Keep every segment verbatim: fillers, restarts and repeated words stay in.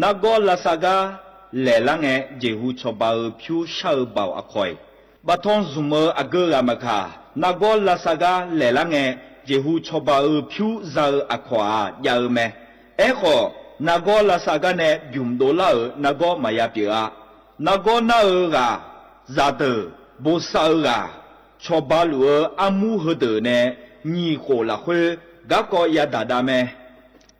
Nargawr lavsav gar laeqlar ngae, jeqhu cawba-eu pyur shar-eu baoq aqkawq-iq, bavtanr zmq-eu aqgeu ghaq maqkaq, nargawr lavsav gar laeqlar ngae, jeqhu cawba-eu pyur za-eu aqkawq-aq jav-eu mae. Aerkhawf, nargawr lavsav gar nae bymq dovlar-euq nargawr maqya pyeuf-a. Nargawr nar-eu ghaq, zaqdeuq, bosav-eu ghaq, cawba luf-eu armur heudeuq nae nyiq khof lafkhoer garkawv yadaq dav mae.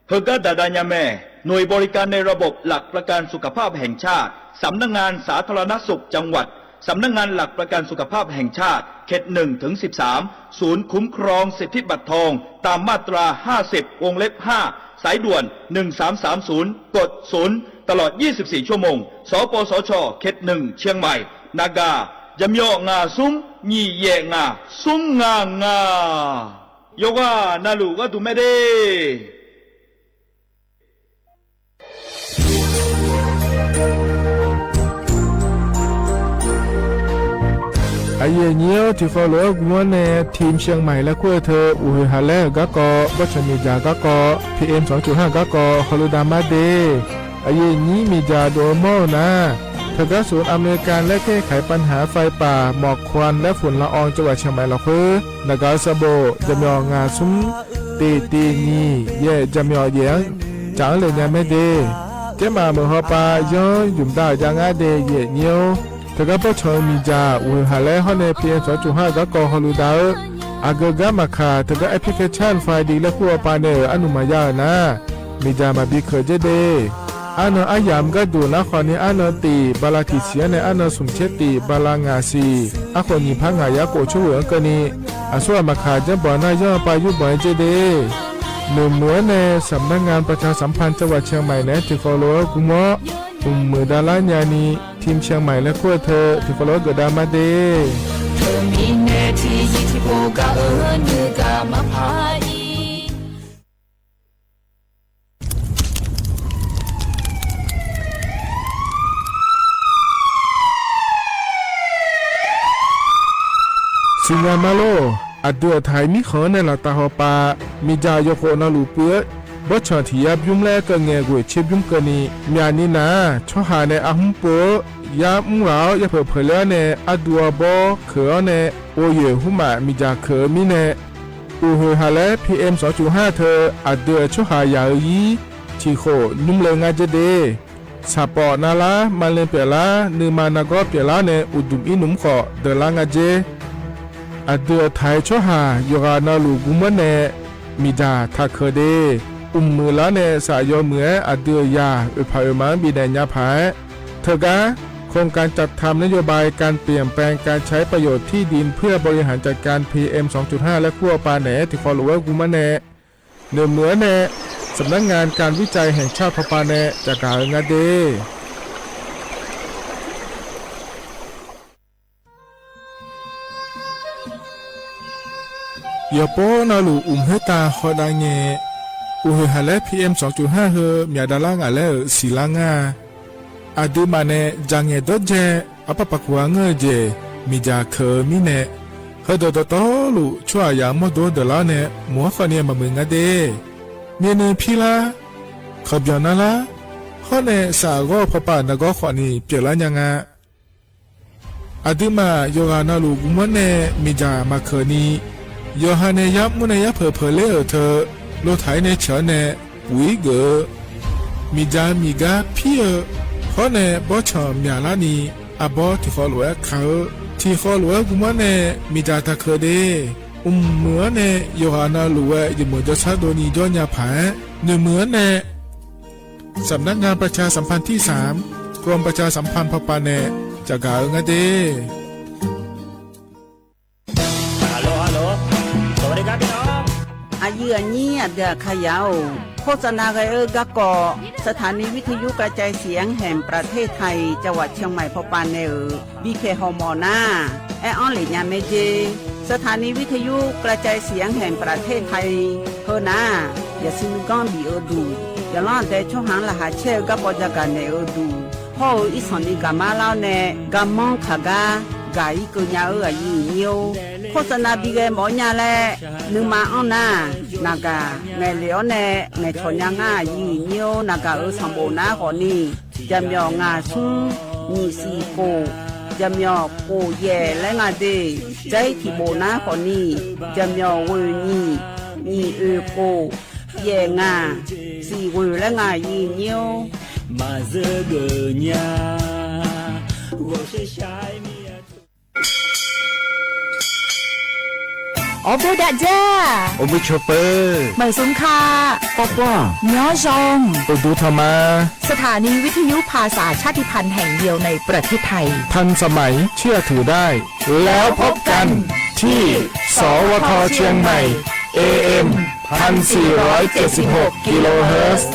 Heugar daq dav nya mae. หน่วยบริการในระบบหลักประกันสุขภาพแห่งชาติ สำนักงานสาธารณสุขจังหวัด สำนักงานหลักประกันสุขภาพแห่งชาติ เขตหนึ่งถึงสิบสาม ศูนย์คุ้มครองสิทธิบัตรทอง ตามมาตรา ห้าสิบ วงเล็บ ห้า สายด่วน หนึ่งสามสามศูนย์ กด ศูนย์ ตลอด ยี่สิบสี่ ชั่วโมง สปสช เขตหนึ่ง เชียงใหม่ Naga, jaqmyawf ngaq smr nyiq yaef ngaq smr ngaq ngaq. Yawqghaq navluf gharduq mae de. Aqyuif aqnyir-awr, tiqkawv lof-aer gmr-awr nae ทีมเชียงใหม่ laer kur-eu teu uqhoeq haq laer-euq garkawv, bawrtsanq miqdzaq garkawv, P M สองจุดห้า garkawv hawluf dav mar de. Aqyuif aqnyir miqdzaq dov-eu mawr-eu nar, teugar ศูนย์อำนวยการแก้ไขปัญหาไฟป่า หมอกควันและฝุ่นละออง จังหวัดเชียงใหม่ lafkhoer naqgaq-eu sanqbof jaqmyawf ngaq smr tiq tiq nyiq yaef jaqmyawf yaef-anr tsaf-anr le nya mae de. Jaermaf meuq hawpav yanr ymq dav-euq jav ngar de, aqyuif aqnyir-awr. Teugar bawrtsanq-eu miqdzaq uqhoeq haq laer hawr nae P M สองจุดห้า garkawv hawluf dav-eu, aqgeu gar maqkaq teugar application Find My laer kur-eu pav nae-euq arnmq maqya-euq nar, miqdzaq maqbi keuq dzer de. Arnan aryamq gharduq nar khawfni arnan tiq bala tiq siq-anr nae arnan smq tser tiq bala ngaq siq, arkhof nyiq par ngaq yar khof tsawrhaq-anr keuvni, aqsurghaq maqkaq janrbanq nar yanr-eu pav yurbanq-aer dzer de. Noeqmuiq-anr nae สำนักงานประชาสัมพันธ์จังหวัดเชียงใหม่ naeq-aer tiqkawv lof-aer gmr-awr, mqmuiq davlar nyani ทีมเชียงใหม่ laer kur-eu teu tiqkawv lof-aer geuf dav mar de. Teumirnae tiqzir tiqpov gaq-eu nuigaq maqpar-ir. Siqnya mar lor. Aqdui aqtaq-iq mirkhanq-anr nae laftav hawpav, miqdzaq yawkhof navluf puiv-eu bawrtsanq tiq yar bymr laer keuv ngae ghoeq tser bymr keuvni, myaqni nar-aq, tsawrhaq nae arhmr pov-eu yar mr ghaq-awr yapeuq peuq ler-awr nae arduv arbawr keuq-awr nae, ghovyoeq hmrmaf miqdzaq keuq-eu mirnae, uqhoeq haq laer P M สองจุดห้า teu aqdui-euq tsawrhaq yaq-eu ir tiq khof nymr le ngar dzer de. Saqpawf navlar, maqle pyeuflar, nuima nargawr pyeuflar nae uqduq ir nmr khawf deuqlar nga dzer. Aqdui aqtaq-iq tsawrhaq yawqghaq navluf gmr-anr nae miqdzaq taqkeuq de. Mqmuiq lar nae saf yawmuiq-aer aqdui-euq yaq oeqpaq oeqma-anr bifnaeq nya paq-aer, teugar โครงการจัดทำนโยบายการเปลี่ยนแปลงการใช้ประโยชน์ที่ดินเพื่อบริหารจัดการ P M สองจุดห้า laer kur-eu pav naeq-aer tiqkawv lof-aer gmr-anr nae, noeqmuiq-anr nae สำนักงานการวิจัยแห่งชาติ pawpav nae caqgaq-eu ngar de. Yawqpov navluf uqmq khoertav hawdav ngae, uqhoeq haq laer P M สองจุดห้า heu myaq davlar ngaq laer-euq siqlar ngar-a. Aqduimaf nae dzaqngaeq dawrdzae arpar paq kuq-a ngeur-eu jeq miqdzaq keuq-eu mirnae, heudeuq dawqtawvluf tsawrhaq yaq-anr mawrdo-anr deuqlar-awr nae mq-anr khawfni maqmuiq ngar de. Myavnuiv pirlar, kawqbyanq narlar, hawr nae saf ghawr-eu pawpav nargawr khawfni pyeuflar nya nga. Aqduimaf yawqghaq navluf gmr-anr nae miqdzaq maqkeuq ni, yawqha nae yar mr nae yar peuq peuq ler-euq teu, lotaq-ir nae ceuq-anr nae puq-ir geuf-eu, miqdzaq miqgar pir-eu, hawr nae bawrtsanq myaqlar ni, arbawr tiqkhawv lof-aer kaq-eu, tiqkhawv lof-aer gmr-anr nae miqdzaq taqkeuq de. Mqmuiq-anr nae yawqghaq navluf-aer yawmuiq jawrshar dovni jawr nya paq-aer, noeqmuiq-anr nae สำนักงานประชาสัมพันธ์ที่สาม กรมประชาสัมพันธ์ pawpav nae caqgaq-eu ngar de. Aqyuif aqnyir aqdui aqkaqyaq-or, โฆษณา ghae-eu garkawv สถานีวิทยุกระจายเสียงแห่งประเทศไทย จังหวัดเชียงใหม่ pawpav nae-euq bipyaeq hawmawf nar, aer-anr lef nya mae jer. สถานีวิทยุกระจายเสียงแห่งประเทศไทย heu nar, yaqsui nuiganr bif-eu duq, yaqlanr aqdae tsawrhaq-anr laqkhaq caer-eu garkawv jagaq naeq-eu duq, hawr-eu irsanq ni gaqmar lar-awr nae garmanr kaq gar gaq-ir keuv nya-eu aqyuif aqnyir-or, Khoertsov nav bi ghae mawf-awr nya laer nuima anr nar, naqgaq ngaeqle-awr nae ngaeqcawq nya ngar-aq, yiq nyir-or, naqgaq-euq sanqbof nar khawfni, jaqmyawf ngaq smr nyiq siq khof, jaqmyawf khof yaef laer nga de. Dzair tiq bof nar khawfni, jaqmyawf ghoeq nyiq, nyiq oeq khof, yaef ngaq, siq ghoeq laer nga yiq nyir-or. Maqzeur geuf nya, ghawqshaq shaq-aer mir-a. Awrboer dav dzar, awrboer cawpeuq, meuq smq ka, pawrpawr-aq, myanr zaw, uqduq tanq ma. สถานีวิทยุภาษาชาติพันธุ์ แห่งเดียวในประเทศไทย ทันสมัย เชื่อถือได้ แล้วพบกันที่ สวท เชียงใหม่ เอเอ็ม พันสี่ร้อยเจ็ดสิบหก กิโลเฮิรตซ์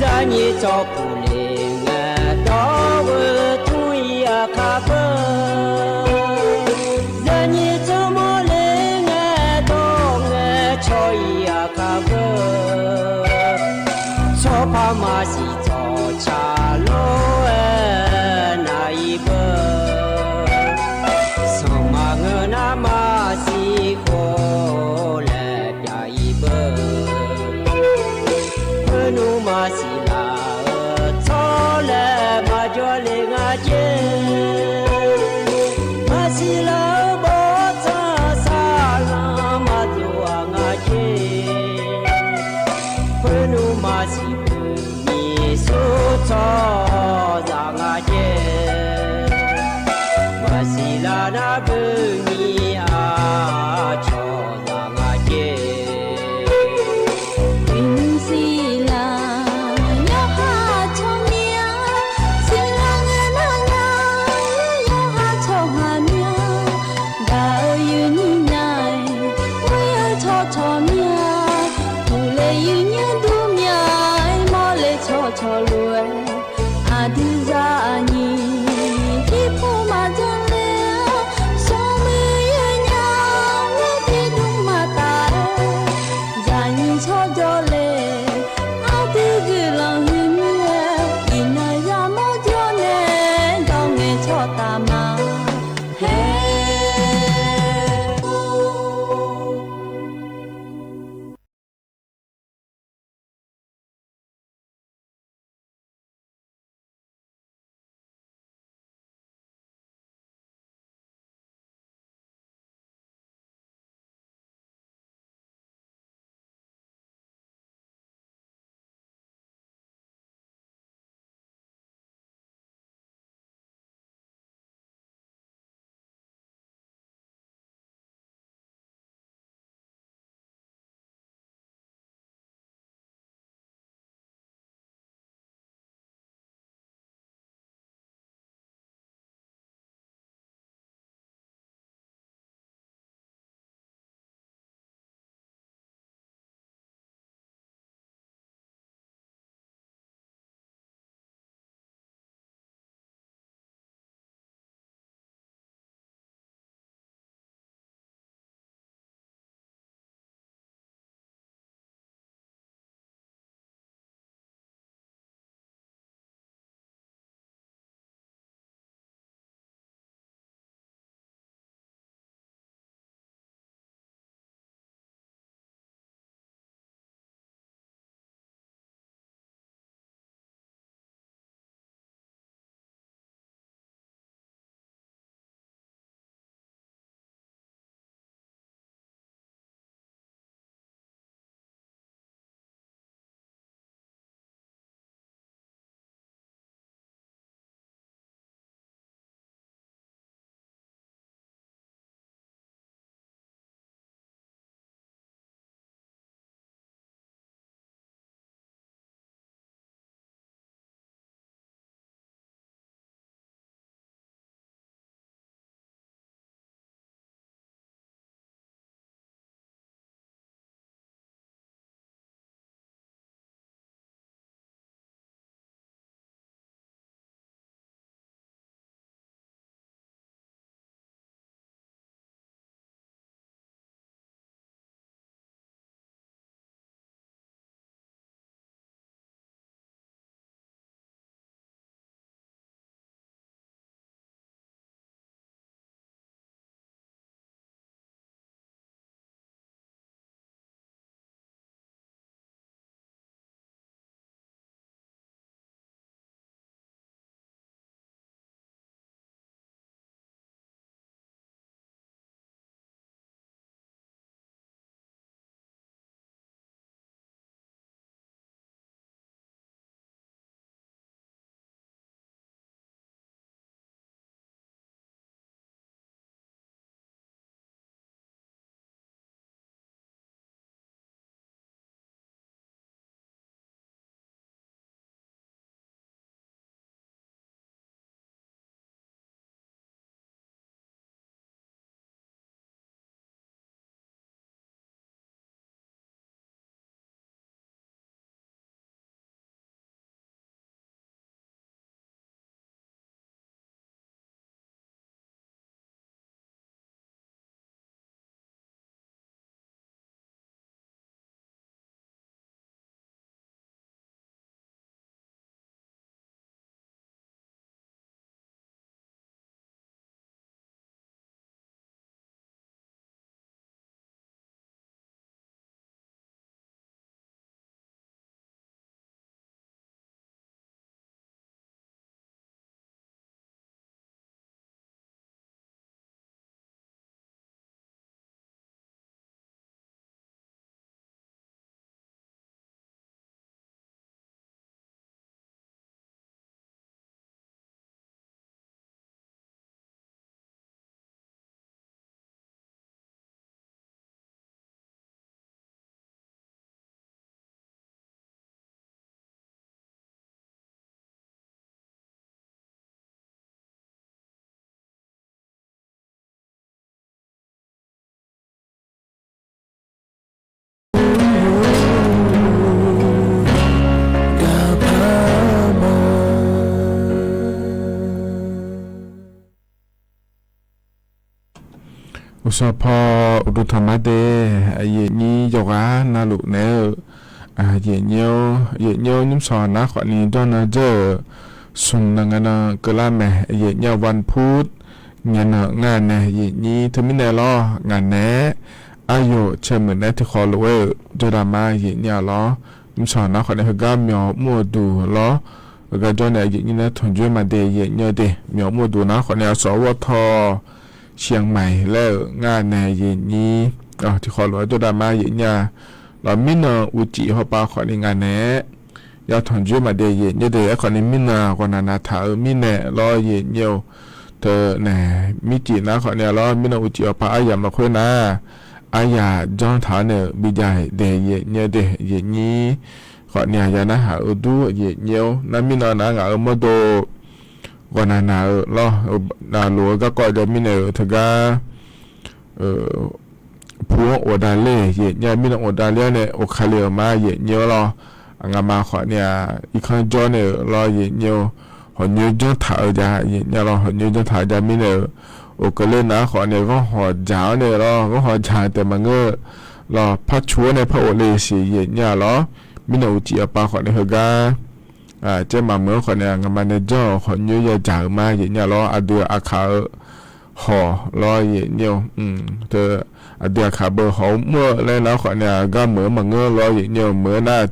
Zaqnyiq tsawrpuq le ngae dawr-eu tmr-ir aqkar beu. Zaqnyiq tsawrmawr le ngae dawr ngae caw-ir aqkar beu. Tsawrpar maqsiq tsawrca lor-aer nav-ir beu. Sanqma ngeur nar maqsiq khof laer pyav-ir beu. Khoernmr maqsiq laf-eu tsawrlaeq maqjawr le nga jer. Maqsiq laf-eu bawrtsanq saqlanq maqdov-aq nga jer. Khoernmr maqsiq pyeuf nyiq Sanqpaq uqduq tanqma de, aqyuif nyir yawqghaq navluf naeq-eu, aqyuif nyir-or, aqyuif nyir-or, nymrsanq nar khawfni dawrnan dzeur-euq, smq nan ngae nan keuvlar mae, aqyuif nyir-or, วันพุธ ngae nan ngar nae aqyuif nyir teumirnae lawr ngaq naeq-aer, aryawq caemuiq naeq-aer tiqkhawf lof-aer-euq jawrdaq ma aqyuif nyir-a lawr. Nymrsanq nar khawfni heugar myawq mr-eu duq lawr, heugar jawr nae aqyuif nyir nae tanqjoer maqde aqyuif nyir-eu de, myawq mr-eu duq nar khawfni aqsawq ghawr tawq เชียงใหม่ laer-euq ngar nae aqyuif nyir tiqkhawf lof-aer jawrdaq ma aqyuif nyir-a lawr. Mirnan uqcif hawpav khawfni ngaq naeq-aer ya tanqjoer maqde aqyuif nyir de. Aerkhawfni mirnan ghawqnaq naq taq-eu mirnae lawr aqyuif nyir-or, teunae mircif nar khawfni-a lawr, mirnan uqcif hawpav aryamq lafkhoer nar, aryaq janr taq-awr nae-euq bijav de aqyuif nyir-eu de aqyuif nyir khawfni-a ya narhaq-eu dur aqyuif nyir-or. Nar mirnan nar ngaq-euq mawrdo ghawqnaq naq-eu lawr, navluf-eu garkawv jav mirnae-euq teugar pu-anr of davler aqyuif nyir-a, mirnan of davler-awr nae of kale-euq ma aqyuif nyir-or lawr. Ngamaf khawfni-a irkanr jawr nae-euq lawr aqyuif nyir-or, hawqnyoer janr taq-eu ja aqyuif nyir-a lawr, hawqnyoer janr taq-eu ja mirnae-euq, of keuvler nar khawfni ghanr hawq dzaq-awr nae lawr, ghanr hawq dzaq-eu taef maqngeur-eu lawr, par cu-awr nae par of le siq aqyuif nyir-a lawr. Mirnan uqcif hawpav khawfni heugar caer maqmuiq-anr khawfni-a ngamaf nae janr-euq hawqnyoer ya dzaq-euq ma aqyuif nyir-a lawr. Aqdui aqkaq-eu hawq lawr aqyuif nyir-or, teu aqdui aqkaq beu hawq-eu mr-eu laer nar khawfni-a gar meuq-eu maqngeur lawr aqyuif nyir-or, meuq-eu nar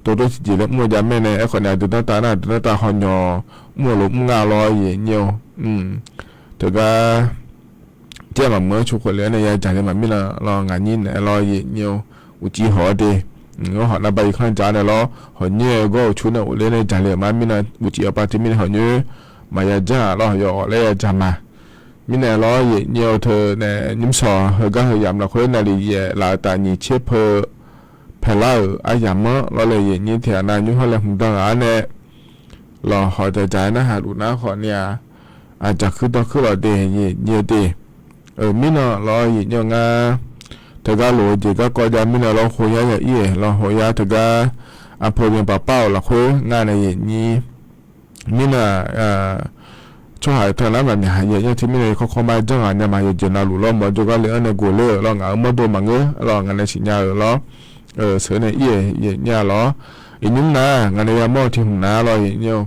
dovdov tiqjeq laer mr-eu ja maer nae. Aerkhawfni aqdui danrtav nar aqdui danrtav hawqnymq mr-eu lof mr nga lawr aqyuif nyir-or, teugar caer maqmuiq-anr cu khof le-awr nae ya dzaq le maqmirnan lawr ngaq nyir naeq-aer lawr aqyuif nyir-or. Uqcif hawq-awr de, ghanr hawq nar bar irkanr dzaq-awr nae lawr, hawqnyoer-eu gawr-euq cu nae of ler nae dzaq le-euq ma mirnan uqcif hawpav teumirnae hawqnyoer maqya janr-a lawr, yawf awf laer ya dzaq ma. Mirnae lawr aqyuif nyir-or, teunae nymrsanq heugar heu yamq lafkhoer naqliq yaef laf-eu taf nyiq tser peu paeqlar-euq aryamq-anr lawr le aqyuif nyir tiq ghaq nav nymr hawr laer hmq dan ghaq-awr nae lawq hawq dzaqdzaq-aer narhaq luf nar khawfni-a, aqdzaq kuir dawr kuir lawq de aqyuif nyir-eu de. Mirnan lawr aqyuif nyir-eu ngar, teugar lof-eu jeq garkawv jav mirnae lawr khoyar ya ir-aeq lawr khoyar teugar aqpoeq byanpaq par-euq lafkhoer ngar nae aqyuif nyir mirnan tsawrhaq teu nar maqmyaq aqyuif nyir-or, teumirnae kawrkawr mar janr ghaq nya ma yawqjeq navluf lawr mawr jawrgar le-anr nae gof ler-euq lawr ngaq-euq mawrdo maqngeur lawr ngaq nae siqnya-euq lawr, sheuq nae ir-aeq aqyuif nyir-a lawr. Iqnymr nar ngaq nae yamawr-eu tiq hmq nar lawr aqyuif nyir-or,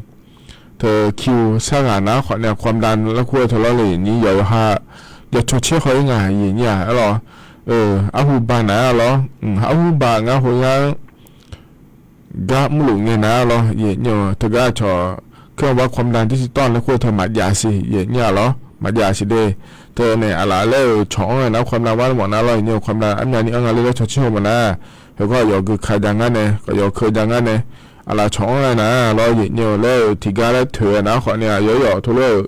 teu kiu sar ghaq nar khawfni-a ความดัน laer kur-eu teu lawr le aqyuif nyir yawq yawqha yawcaw tser haw-ir nga aqyuif nyir-a aer lawr. Arhuba nar-a lawr, arhuba ngar khoyar-anr gar mrluf ngae nar lawr aqyuif nyir-or, teugar cawq เครื่องวัดความดันที่ถูกต้อง laer kur-eu teu maqjav siq aqyuif nyir-a lawr maqjav siq de. Teunae aqlaf laer-euq cawq-anr aer nar ความดัน war mawf nar lawr aqyuif nyir-or, ความดัน armyavni anr nga ler laer caw tser haw mawf nar, heugar aqyawf gui ka ja ngar nae aqyawf keuv ja ngar nae, aqlaf cawq-anr aer nar lawr aqyuif nyir-or laer-euq tiqgar laer toeq-aer nar khawfni-a yawq yawq teulof-euq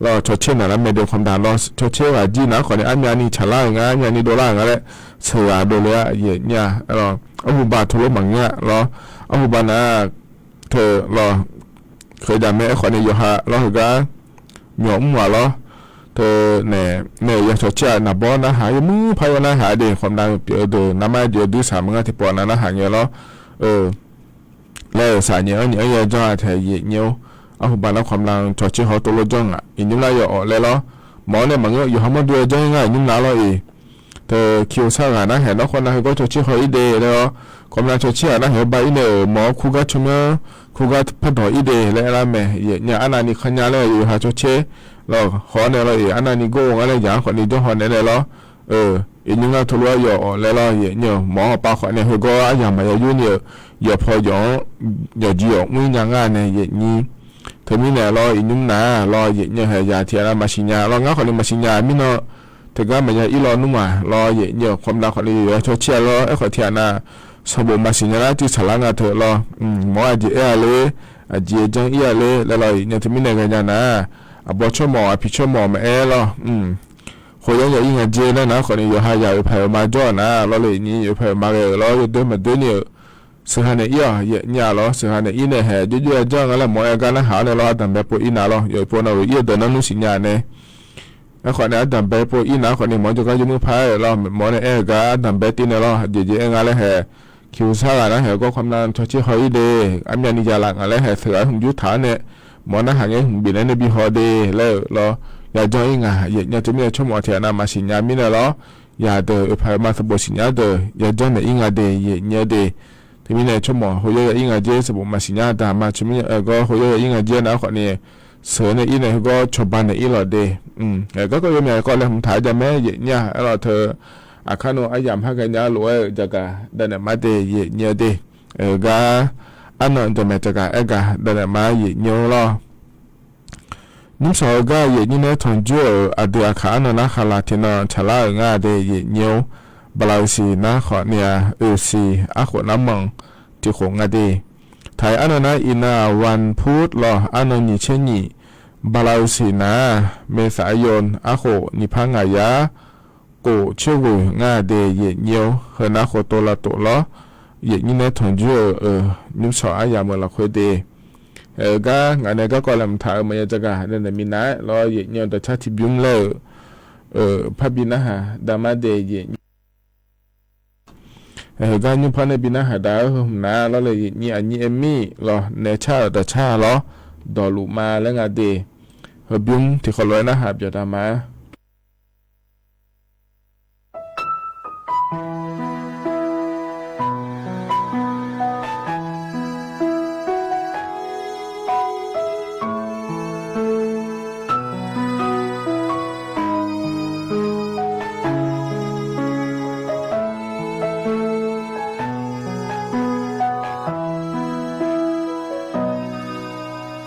lawr caw tser naq lar mae de ความดัน lawr caw tser ghaq jir nar khawfni armyavni tsaqlar-euq nga armyavni dovlar-euq nga laer sheuq ghaq dovle-a aqyuif nyir-a. Arhuba teulof maqngeur-a lawr, arhuba nar teu lawr keuv ja mae aerkhawfni yawqha lawr heugar myawq mr-aq lawr, teunae nae ya caw tser-aq naqbawr narhaq yawmuir par yawr narhaq de ความดัน pyeuf-eu deuq navmar jeq-eu duir saq maqngar tiqpawf nav narhaq ngae lawr. Laer-euq saq nyaef-anr nyaef-anr ya janr-a taeq aqyuif nyir-or, arhuba nar ความดัน caw tser haw teulof janr-aq iqnymr nar yawf awf laer lawr. Mawf-awr nae maqngeur yawqha mawrdo-aer janr-ir nga iqnymr nav lawr-iq. Teu kiu sar ghaq nar haeq nawr khawf nav heugawr caw tser haw-ir de laer-awr, ความดัน caw tser ghaq nar haeq-eu ba-ir nae-euq mawf-awr kurgar tsawrmyanr kurgar pardawq-ir de laer aerlar mae. Aqyuif nyir-aq arnavni kannya laer yawqha caw tser lawr haw-awr nae lawr-iq arnavni gawr-eu nga laer yaq-anr khawfni janr haw naeq laer lawr. Iqnymr nar teulof-aer yawf awf laer lawr aqyuif nyir-or, mawf-awr hawpav khawf nae heugawr aryamq maqya yur ni-euq yawqpaw yawf-anr yawqjeq yawf mr-ir nya ngar nae aqyuif nyir. Teumirnae lawr iqnymr nav lawr aqyuif nyir-or, haeq yaq tiq ghaq nav maqsiq nya lawr ngar khawfni maqsiq nya mirnan teugar maqya ir lawnmr-aq lawr aqyuif nyir-or, ความดัน khawfni yawqha caw tser-a lawr aerkhawf tiq ghaq nav sanqbof maqsiq nya lar tiq saqlar nga teu lawr, mawf-awr aqjeq aer-a ler, aqjeq janr-ir-a ler laer lawr aqyuif nyir-or, teumirnae ghaenya nar aqbawr tsawrmawf aqpiq tsawrmawf maqaer lawr. Khof yanr ya ir nga jer laer nar khawfni yawqha yaq oeqpaq oeqma jawr-aq nar lawr le nyir oeqpaq oeqma ghae-euq lawr yawdoer maqdoer ni-euq seuqha naeq ir-awq aqyuif nyir-a lawr, seuqha naeq ir nae haeq jawrjawr ya janr nga laer mawf-aer gar narhaq-awr nae lawr ardanqbae pov ir nar lawr yawqpov nav-euq ir-eu deuq nar nmr siqnya nae. Aerkhawf nae ardanqbae pov ir nar khawfni mawf-awr jawrgar yawmuir par-aer lawr mawf-awr nae aer-eu gar ardanqbae tir nae lawr jeqjeq aer nga laer haeq. Kiqhu sar ghaq nar haeq gawr ความดัน caw tser haw-ir de, armyavni ya laf ngaq laer haeq seuq ghaq-aer hmq jur taq-awr nae mawf-awr narhaq ngae hmq bif naeq-aer nae bi haw de laer-euq lawr. yajanr ir nga. Yaefnyav teumirnae tsawrmawf tiq ghaq nav maqsiq nya mirnae lawr, yadeuq oeqpaq-eu ma sanqbof siqnya deuq yajanr naeq ir nga de, yaefnyav de. Teumirnae tsawrmawf hoyawr ya ir nga jer, sanqbof maqsiq nya daq ma tsawrmawf aergawr hoyawr ya ir nga jer nar khawfni, sheuq nae ir nae heugar cawba naeq ir lawq de. Garkawv yawmyaq kawv laeqhmq taq-aer jamaer yaefnyav aerlawq teu, aqkar nmr aryamq har ghaenya lof-aer-euq jaqgaq davnaeq ma de, yaefnyav de. Gar arnan jaqmaeq jaqgaq aer gaq davnaeq ma yaefnyav lawr. Nymrshawq-eu gar yaefnyir nae tanqjur-euq aqdui aqkaq arnan nar khaqlaq tiqnan tsaqlar-euq nga de, yaefnyir-or. Bala-eu siq nar khawfni-a, oeq siq arkhof nar manq tiqkhof nga de. Taq-iq arnan nar iqnan-aq, วันพุธ lawr, arnan nyiq tser nyiq. Bala-eu siq nar-aq, เมษายน arkhof nyiq par ngaq yar khof tser ghoeq nga de, yaefnyir-or. Heu nar khoftof lavtof lawr, yaefnyir nae tanqjur-euq nymrshawq aryamq-eu lafkhoer de. Aer-eu gar ngaq nae garkawv laeqhmq taq-euq maqya jaqgaq naeq naeq minav-aer lawr, yaefnyir-eu dawqcar tiqbymr laer-euq parbi narhaq daqma de, yaefnyir. Heugar nymr par nae bi narhaq daq-eu heu hmq nar lawr le, yaefnyir aqnyir aer mir lawr, naeq car-euq dawqcar lawr, dawqluf ma laer nga de. Heubymr tiqkhawv lof-aer narhaq byaqdaq ma.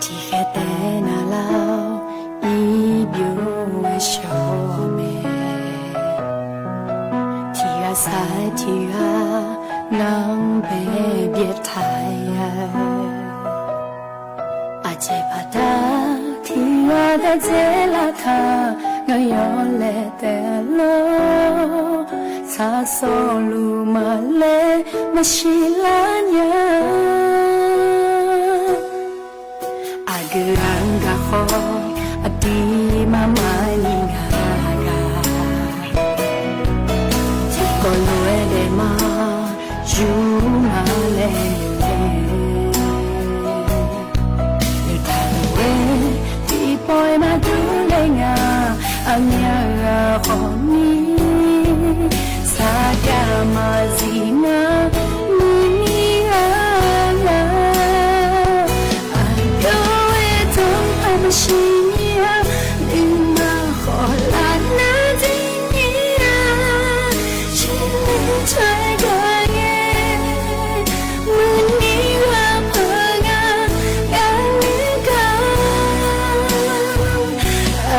Tiqkhaeq taef navlar-awr, irbyov-aer shawr-awq mae. Tiqghaq sar-aer tiqghaq, ngar-anr bae byaeq taq-a. Aqjeq baqda tiqghaq daef dzaelar taq, ngaq yawlaeq taef lor. Saqsawqluf maqlaer maqsiq lar nya. Aqgeu ghaq-anr gaq khawf, aqdir mar mar ni ngaq gaq. Tiqkawv lof-aer daef ma, yur ma laer noeq-aer, noeqtaq lof-aer tiqpawf-aer maqdur ler nga. Aqmyaq ghaq khawf ni, saqgaq maqzif ngar, muiqni ghaq nga. Aqgeu-aer tanqpaq maqsiq nyir-a, nuima khawf lar nar dir nyir-a. Shirler taq gaq ngae, muiqni ghaq peuq nga, ngaq nuigaq.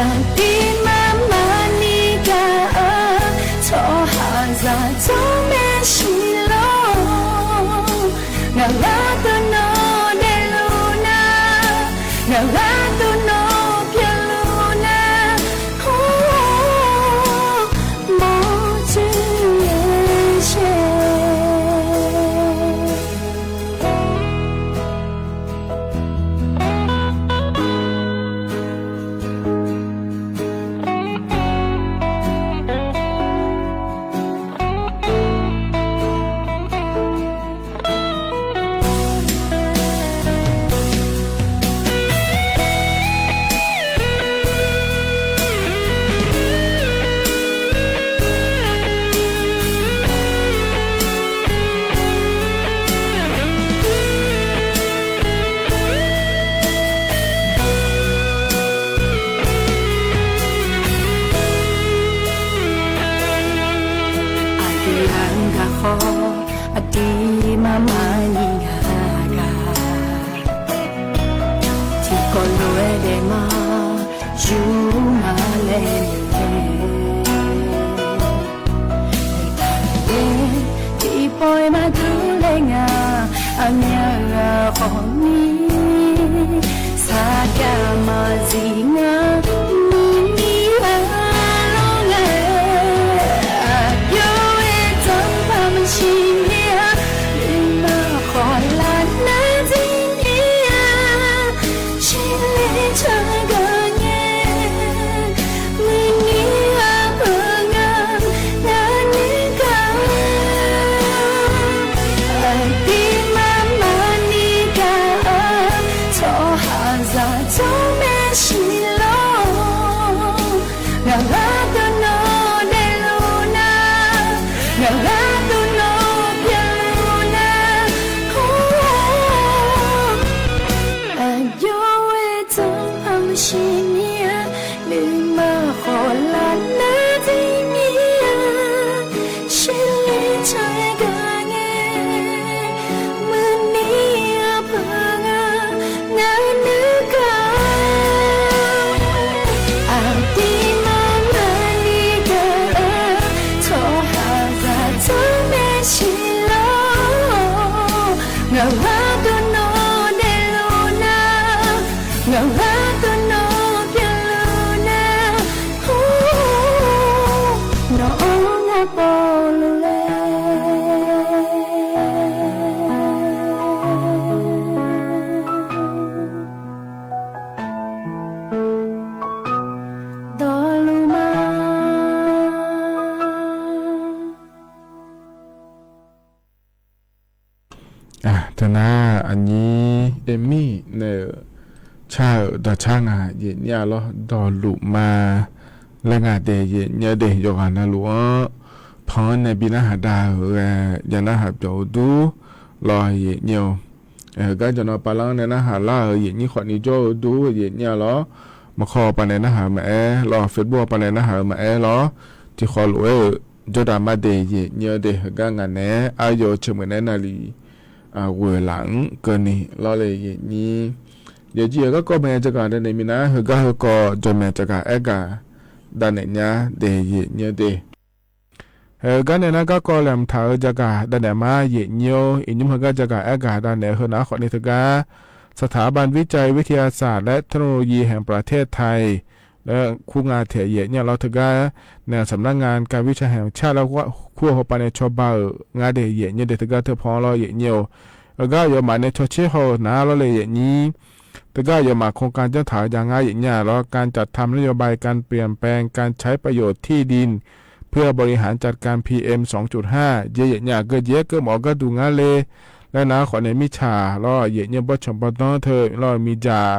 Aqdir mar mar ni gaq-a, tsawrhaqzaq jawr maeqshi lor. Ngaq gharduq nawr daefluf nar, ngaq gharduq nawr pyeufluf nar, mawrtsoeq yaershae. Aqdui ghaq-anr gaq khawf, aqdir mar mar ni ngaq gaq. Tiqkawv lof-aer daef ma, yur ma laer noeq-aer, noeqtaq lof-aer tiqpawf-aer maqdur ler nga. Aqmyaq ghaq khawf ni, saqgaq maqzif ngar, muiqni ghaq lor ngae. Aqyawf-aer tanqpaq maqsiq nyir-a, nuima khawf lar nar dir nyir-a. Shirler taq gaq ngae, muiqni ghaq peuq nga, ngaq nuigaq. Aqdir mar mar ni gaq-a, tsawrhaqzaq jawr maeqshi lor. Teunar aqnyir Emi nae-euq car-euq dawqcar ngaq yaeqnyir-a lawr, dawqluf ma laer nga daef yaeqnyir-eu daef yawqghaq navluf-anr pan-anr nae bi narhaq dav-euq ghae ya narhaq byawq-eu dur lawr yaeqnyir-eu. Heugar jawqnan pavlar-anr nae narhaq lar-euq yaeqnyir khawfni jawr-eu dur yaeqnyir-a lawr, maqkawr pavnae narhaq-eu maqaer lawr, Facebook pavnae narhaq-eu maqaer lawr, tiqkhawf lof-aer-euq jawrdav mar daef yaeqnyir-eu daef heugar ngaq naeq-aer aryawf-eu ceumuiq naeq-aer navlif ghoeq laf-anr keuvni lawr le yaeqnyir. Yawqjeq yawqgar kawv mae jagaq dav naeq minav heugar heukawv jawqmaeq jagaq aergaq dav naeq nya daef yaeqnyir-eu daef. Heugar nae nar garkawv laeqhmq taq-eu jagaq dav naeq mar yaeqnyir-or, iqnymr heugar jagaq aergaq dav naeq-eu heunar khawfni teugar สถาบันวิจัยวิทยาศาสตร์และเทคโนโลยีแห่งประเทศไทย laer kur nga taeq yaeqnyir-a lawr teugar nae สำนักงานการวิจัยแห่งชาติ laer kur-eu hawpav nae cawba-euq ngar daef yaeqnyir-eu daef teugar teupan lawr yaeqnyir-or. Heugar aqyawfmaf nae cawtser haw-eu nar lawr le yaeqnyir. Teugar aqyawfmaf โครงการ janr taq-eu ja ngar yaeqnyir-a lawr, การจัดทำนโยบายการเปลี่ยนแปลงการใช้ประโยชน์ที่ดิน เพื่อบริหารจัดการ พีเอ็ม สองจุดห้า jeq yaeqnyir-aq geujeq-aer keuv mawf-eu gharduq ngar le laer nar khawfnae mirtsaq lawr yaeqnyir-eu bawrtsanq bawrdanr teu lawr miqdzaq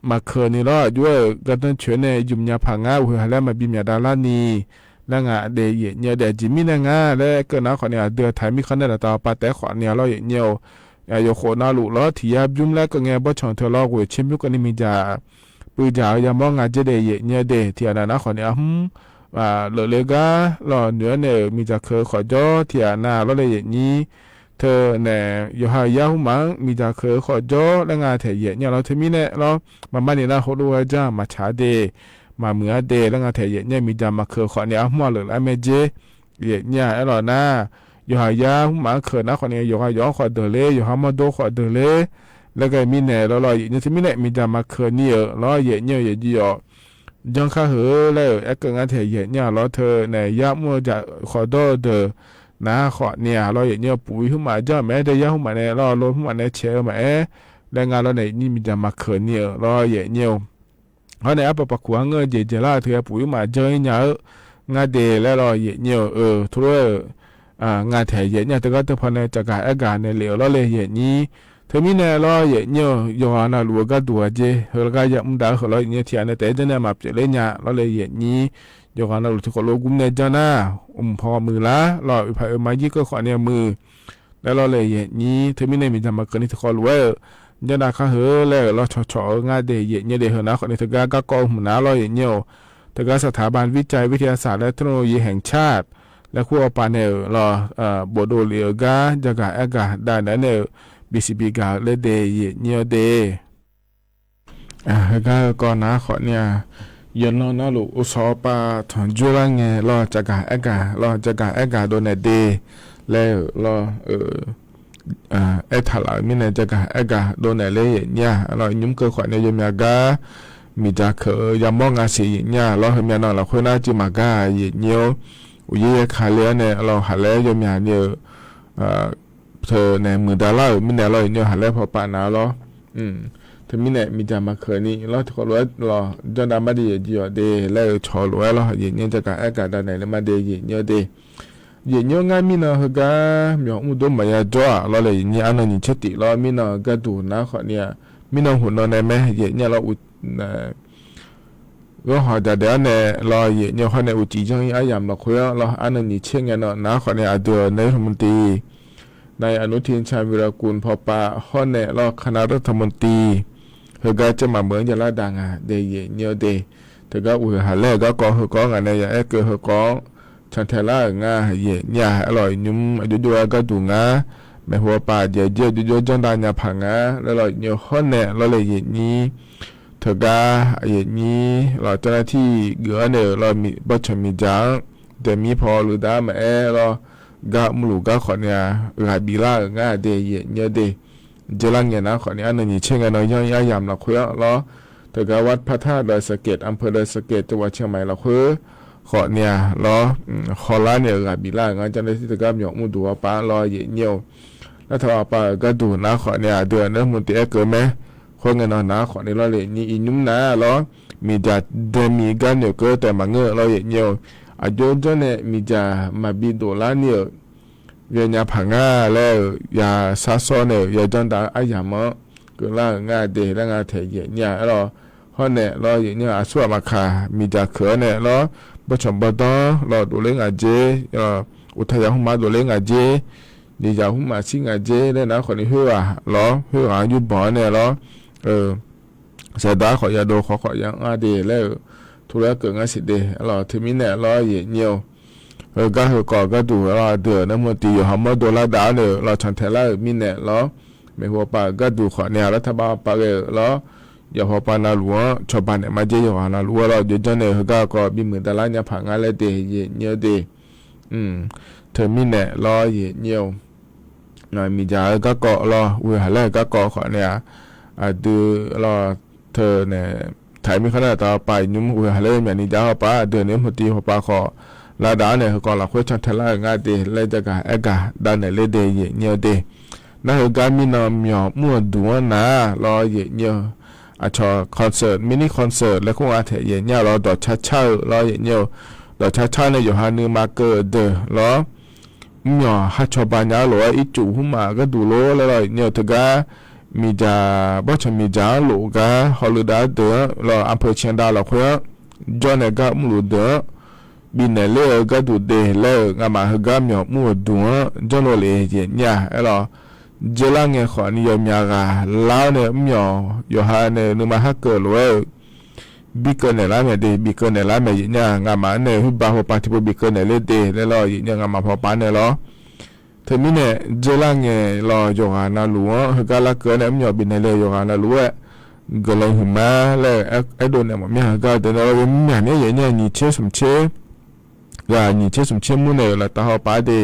maqkeuq ni lawr aqjox-aer-euq gardanr coeq nae yumq nya paq ngar uqhoeq haq laer maqbi myaqdav larni laer nga daef yaeqnyir-eu daef jeq mirnae ngar laer keuv nar khawfnae aqdui-aq taq-eu mirkhanq nae daqtaq-awr pav taef-aer khawfni-a lawr yaeqnyir-or. Yawqkhof navluf lawr tiq yar bymr laer keuv ngae bawrtsanq teu lawr ghoeq tser bymr keuvni miqdzaq puivdzaq-eu yamawr nga dzer daef yaeqnyir-eu daef tiq ghaq nav nar khawfni arhmr leuqle gar lawr noeq-aer nae-euq miqdzaq keuq-eu khawf jawr tiq ghaq nav lawr le yaeqnyir. Teu nae yawqha yar hmrmaf-anr miqdzaq keuq-eu khawf jawr laer nga taeq yaeqnyir-a lawr teumirnae lawr maqmar ni nar heulof-aer janr maqtsaq-a de, maqmuiq-a de laer nga taeq yaeqnyir-eu miqdzaq maqkeuq khawfni arhmr-aq leuqlar mae dzer yaeqnyir-a aerlawq nar, yawqha yar hmrmaf-anr keuq nar khawfni yawqha yawq-anr khawf deuq ler, yawqha mawrdo khawf deuq ler laer ghae mirnae lawr lawr yaeqnyir teumirnae miqdzaq maqkeuq ni-euq lawr yaeqnyir-eu yaeqjeq yawq janr kar heu laer-euq aerkeuv ngar taeq yaeqnyir-a lawr teu nae yar mr-eu jaq khawf dawr-eu deuq nar khawfni-a lawr yaeqnyir-eu puq-ir hmrmaf janr-eu maqaer dae yar hmrmaf nae lawr lo hmrmaf nae caeq-eu maqaer laer nga lawr nae yaeqnyir miqdzaq maqkeuq ni-euq lawr yaeqnyir-or. Hawr nae arpaq paqkuq-anr ngeur-eu jeq jeq lar-euq teu-aer puq-ir maqjanr-ir nya-eu ngar de laer lawr yaeqnyir-euq teulof-aer-euq nga taeq yaeqnyir-a teugar teupan nae caqgaq aergaq nae lef-euq lawr le yaeqnyir. Teumirnae lawr yaeqnyir-euq yawqghaq navluf-eu gharduq aqjeq heu gar yamr dav-eu heu lawr yaeqnyir tiq ghaq nae taef-aer janr nae maqpyeuf ler nya lawr le yaeqnyir. Yawqghaq navluf tiqkawv lof gmr nae janr nar, mq paw muiqlar lawr oeq paq oeq ma jir keuv khawfni muiq laer lawr le yaeqnyir. Teumirnae miqdzaq maqkeuv ni tiqkawv lof-aer-euq janr dav kar heu laer-euq lawr cawqcawq-eu ngar de yaeqnyir de heu nar khawfni teugar garkawv-eu hmq nar lawr yaeqnyir-or. Teugar สถาบันวิจัยวิทยาศาสตร์และเทคโนโลยีแห่งชาติ laer kur-awr pav nae-euq lawr bofdov lef-eu gar jaqgaq aergaq dav naeq-aer nae-euq bisiq bigaq-eu laer de yaeqnyir-awr de. Heugar heukawv nar khawfni-a, yawqnan navluf uqshawq pav tanqjur lar ngae lawr jaqgaq aergaq lawr jaqgaq aergaq dovnaeq de laer-euq lawr-eu aertaq laf-euq mirnae jaqgaq aergaq dovnaeq ler yaeqnyir-a lawr nymr keuv khawfni yawmyaq gar miqdzaq keuq-eu yamawr nga siq yaeqnyir-a lawr heumyav nan lafkhoer nar jiv maqgar-a yaeqnyir-or. Uqyaer yaer ka le-awr nae lawr haq laer yawmyaq ni-euq teu nae muiqdav lar-euq mirnae lawr yaeqnyir-eu haq laer paw pav nav lawr. Teumirnae miqdzaq maqkeuq ni lawr tiqkawv lof-aer lawr janr dav mar de yaeqjeq yawq de laer-euq cawq lof-aer lawr yaeqnyir jaqgaq aergaq dav naeq le mar de yaeqnyir-eu de. Yaeqnyir-or ngar mirnan heugar myawq mr dov maqya jawr-aq lawr le yaeqnyir arnan nyiq tser tif lawr mirnan-eu garduq nar khawfni-a, mirnan huq nan nae mae yaeqnyir lawr u Ghanrhaq jadaef-awr nae lawr yaeqnyir hawr nae uqcif janr-ir aryamq lafkhoer-anr lawr arnan nyiq tser ngae nan nar khawfni aqdui-euq รัฐมนตรี นายอนุทิน ชาญวีรกูล paw pav hawr nae lawr คณะรัฐมนตรี heugar caer maqmeuq-anr jav lar daq nga de yaeqnyir-eu de. Teugar uqhoeq haq laer-euq garkawv heukawv-anr ngaq nae ya aer keuv heukawv-anr cantae lar-euq nga yaeqnyir-a aer lawr nymr aqjox jov-aer garduq ngar maeqhu pav jeq jir aqjox jov janr dav nya paq nga laer lawr yaeqnyir hawr nae lawr le yaeqnyir teugar yaeqnyir lawr เจ้าหน้าที่ geuf-awr nae-euq lawr bawrtsanq miqdzaq-anr daeqmir paw luf dav maqaer lawr gar mrluf gar khawfni-a ghaq bif lar-euq nga de yaeqnyir-eu de. Dzeurlar ngae nar khawfni arnan nyiq tser ngae nan yanr-ir aryamq lafkhoer-anr lawr teugar วัดพระธาตุดอยสะเก็ด อำเภอดอยสะเก็ด จังหวัดเชียงใหม่ lafkhoer khawfni-a lawr hawlar nae-euq ghaq bif lar-euq nga janr nae tir teugar myawq mr duq-awr pav-anr lawr yaeqnyir-eu. Lartaq-awr pav-euq garduq nar khawfni aqdui-euq รัฐมนตรี aer keuv mae. Khoerngae nan nar khawfni lawr le nymr iqnymr nar lawr miqdzaq daemi gar noeqkeuv taef maqngeur lawr yaeqnyir-eu. Aqjox janr nae miqdzaq maqbi dof lar ni-euq yaw nya paq nga laer-euq yashar sawr nae-euq yajanr dav-eu aryamq-anr keuvlar-euq nga de laer nga taeq yaeq nyir-a. Aerlawq, hawr naeq lawr yaeq nyir-eu aqsur aqmaqkaq miqdzaq keuq-awr nae lawr, bawrtsanq bawrdanr lawr dovler ngaq dzer, uqtaf yaq hmqmaq dovler ngaq dzer, jeqzaq hmqmaq shir ngaq dzer laer nar khawfni khoerghaq lawr, khoerghaq-anr yurbanq-awr nae lawr, saeqdawq-ar khawf yadov khawf khawf ya-anr-a de laer-euq tuvlar keuv ngar siq de. Aerlawq, teumirnae lawr yaeq nyir-eu, heugar heu kawv gharduq lawr aqdui-euq narmr tiq yawqha mawrdov lar dav-awr nae-euq lawr cantae lar-euq mirnae lawr, maeqhu hawpav-euq gharduq khawfni-a lawr taqbav hawpav ghae-euq lawr, yawqha hawpav navluf-anr cawba naeq mar dzer yawqghaq navluf-aer lawr jov janr nae heugar kawv bimuiq davlar nya paq ngar laer de yaeq nyir-eu de. Teumirnae lawr yaeq nyir-eu, miqdzaq-eu garkawv lawr, ghoe haq laer-eu garkawv khawfni-a, aqdui lawr teu nae taq-iq mirkhanq nar taq hawpav iqnymr ghoe haq laer-eu myaqni jav hawpav aqdui-euq ni mr tiq hawpav khawf lar dav-awr nae heukawv lafkhoer cantae lar-euq nga de laer jagaq aergaq dav naeq ler de yaeq nyir-eu de. Nar heugar mirnan myawq mr-euq duq-anr nar lawr yaeq nyir-eu, aqcawq concert, mini concert laer kur nga taeq yaeq nyir-a lawr, dawqcar car-eu lawr yaeq nyir-eu, dawqcar car nae yawqha nuima keuv-eu deuq lawr, mr myawq ha cawba nya-eu lof-aer ircuf hmqmaq gharduq lor laer lawr yaeq nyir-eu teugar, miqdzaq bawrtsanq miqdzaq-anr lof gar hawluf dav-eu deuq-anr lawr, aqpeuq ciqdav lafkhoer-anr jawr nae gar mrluf deuq-anr bifnaeq ler-eu gharduq de laer-euq ngamaf heugar myawq mr-euq duq-anr janrlov lef yaeq nyir-a. Aerlawq, dzeurlar ngae khawfni yawmyaq ghaq lar-awr nae mr myawq yawqha nae nuima har keuv lof-aer-euq bikeuv naeq lar mae de, bikeuv naeq lar mae yaeq nyir-a. Ngamaf-anr nae khoerbav hawpav tiqpov bikeuv naeq ler de laer lawr yaeq nyir-eu ngamaf hawpav nae lawr. Teumirnae dzeurlar ngae lawr yawqghaq navluf-anr heugar larkeuv-awr nae mr myawq bifnaeq le yawqghaq navluf-aer guiqlanq huiqma laer-eu aerdov naeq mawf mir-a. Heugar deuq nae lawr yawmyaq mir yaeq nyir-a, nyiq tser smq tser ghaq nyiq tser smq tser mur nae-euq laftav hawpav de,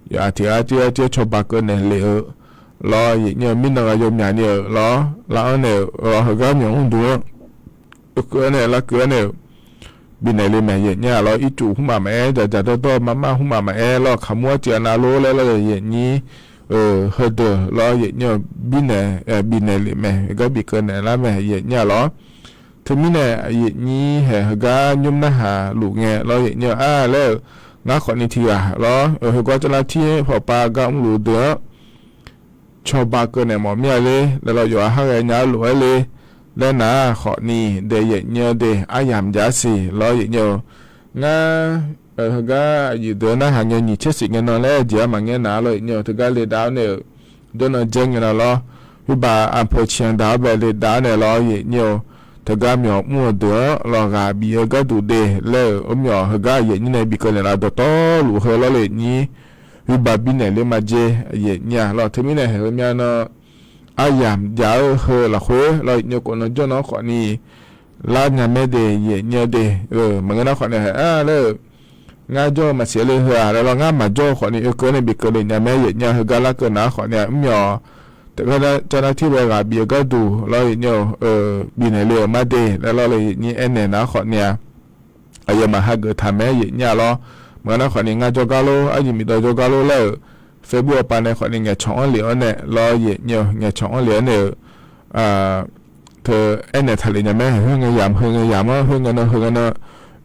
yawqha tiq ghaq tir ghaq tir cawba keuv naeq lef-eu lawr yaeq nyir-eu mirnan ghaq yawmyaq ni-euq lawr lar-anr nae-euq lawr heugar myawq mr duq-anr keuv-awr nae larkeuv-awr nae-euq bifnaeq le mae yaeq nyir-a lawr. Ircuf hmqmaq maqaer, dzaqdzaq dawrdawr marmar hmqmaq maqaer lawr, kaqmur arciv anav lor laer lawr yaeq nyir-eu, heudeuq lawr yaeq nyir-eu bifnaeq, bifnaeq lef mae, heugar bikeuv naeq lar mae yaeq nyir-a lawr. Teumirnae yaeq nyir haeq heugar nymr narhaq luf ngae lawr yaeq nyir-eu ar laer-euq ngar khawfni tiq ghaq lawr, heugar carlartir hawpav gar mrluf deuq-anr cawba keuv naeq mawf mir-a ler laer lawr, yawqha har ghaenya-eu lof-aer le laer nar khawfni daef yaeq nyir-eu de, aryamq jav siq lawr yaeq nyir-eu. Ngar heugar aqyuif deuq narhaq ngae nyiq tser siq ngae nan laer jeq-anr maqngaer nar lawr yaeq nyir-eu teugar le dav-awr nae-euq jawrnan dzaer ngae nan lawr, khoerbav aqpeuq ciqanq daq-awr bae le dav-awr nae lawr yaeq nyir-eu, teugar myawq mr-eu deuq-anr lawr ghaq bif-eu gharduq de laer-euq, mr myawq heugar yaeq nyir nae bikeuv naeq laf dawqtawvluf heu lawr le nyir, khoerbav bifnaeq ler mar dzer yaeq nyir-a lawr. Teumirnae haeq heumyav nan aryamq jav-eu heu lafkhoer lawr yaeq nyir-eu khawf nan jawrnan-anr khawfni lar nya mae de yaeq nyir-eu de. Maqngeur nar khawfni haeq-a laer-euq ngar jawr-eu maqsiq le heu-aq laer lawr, ngar maqjawr-eu khawfni oekeuv-awr nae bikeuv le nya mae yaeq nyir-a. Heugar larkeuv nar khawfni-a mr myawq teugar carlartir bae ghaq bif-eu gharduq lawr yaeq nyir-eu bifnaeq le-euq mar de laer lawr le yaeq nyir aernaeq nar khawfni-a aqyawfmaf hageuf taq mae yaeq nyir-a lawr. Maqngeur nar khawfni ngar jawrgar lor, arjir miqdawv jawrgar lor laer-euq Facebook hawpav nae khawfni ngaeqcawq-anr lef-awr nae lawr yaeq nyir-eu ngaeqcawq-anr lef-awr nae-euq teu aernaeq taq lef nya mae. Khoerngae yamq heu ngae yamq-anr, khoerngae nan heu ngae nan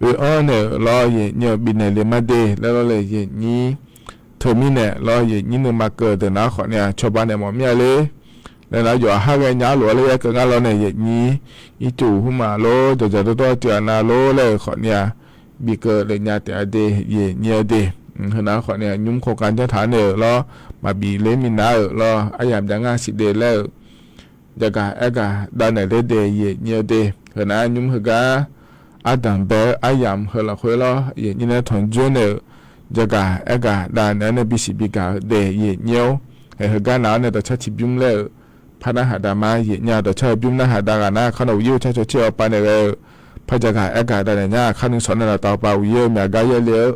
oe-anr nae-euq lawr yaeq nyir-eu bifnaeq le mar de laer lawr le yaeq nyir. Teumirnae lawr yaeq nyir nuima keuv deuq nar khawfni-a cawba naeq mawf mir-a ler laer nar yawqha har ghaenya lof-aer laer yaer keuv ngar lawr nae yaeq nyir ircuf hmqmaq lor, dzaqdzaq dawrdawr tiq ghaq nav lor laer-euq khawfni-a bikeuv le nya taef-a de yaeq nyir-eu de. Heunar khawfni-a nymr khoergar janr taq-awr nae-euq lawr, maqbif ler minav-euq lawr aryamq jav ngar siq de laer-euq jagaq aergaq dav naeq ler de yaeq nyir-eu de. Heunar nymr heugar ardanq bae-eu aryamq heu lafkhoer lawr yaeq nyir nae tanqjoer nae-euq jagaq aergaq dav naeq-awr nae bisiq bigaq-eu de yaeq nyir-or. Haeq heugar nav-awr nae dawqcar tiqbymr laer-euq par narhaq dav ma yaeq nyir-a. Dawqcar-eu bymr narhaq dav ghaq nar aqkar nan uqyir uqcar cawcir-eu hawpav naeq ghae-eu par jagaq aergaq dav naeq nya. Aqkar nuisawq nae laftav hawpav uqyir-eu myaq gar yaer le-eu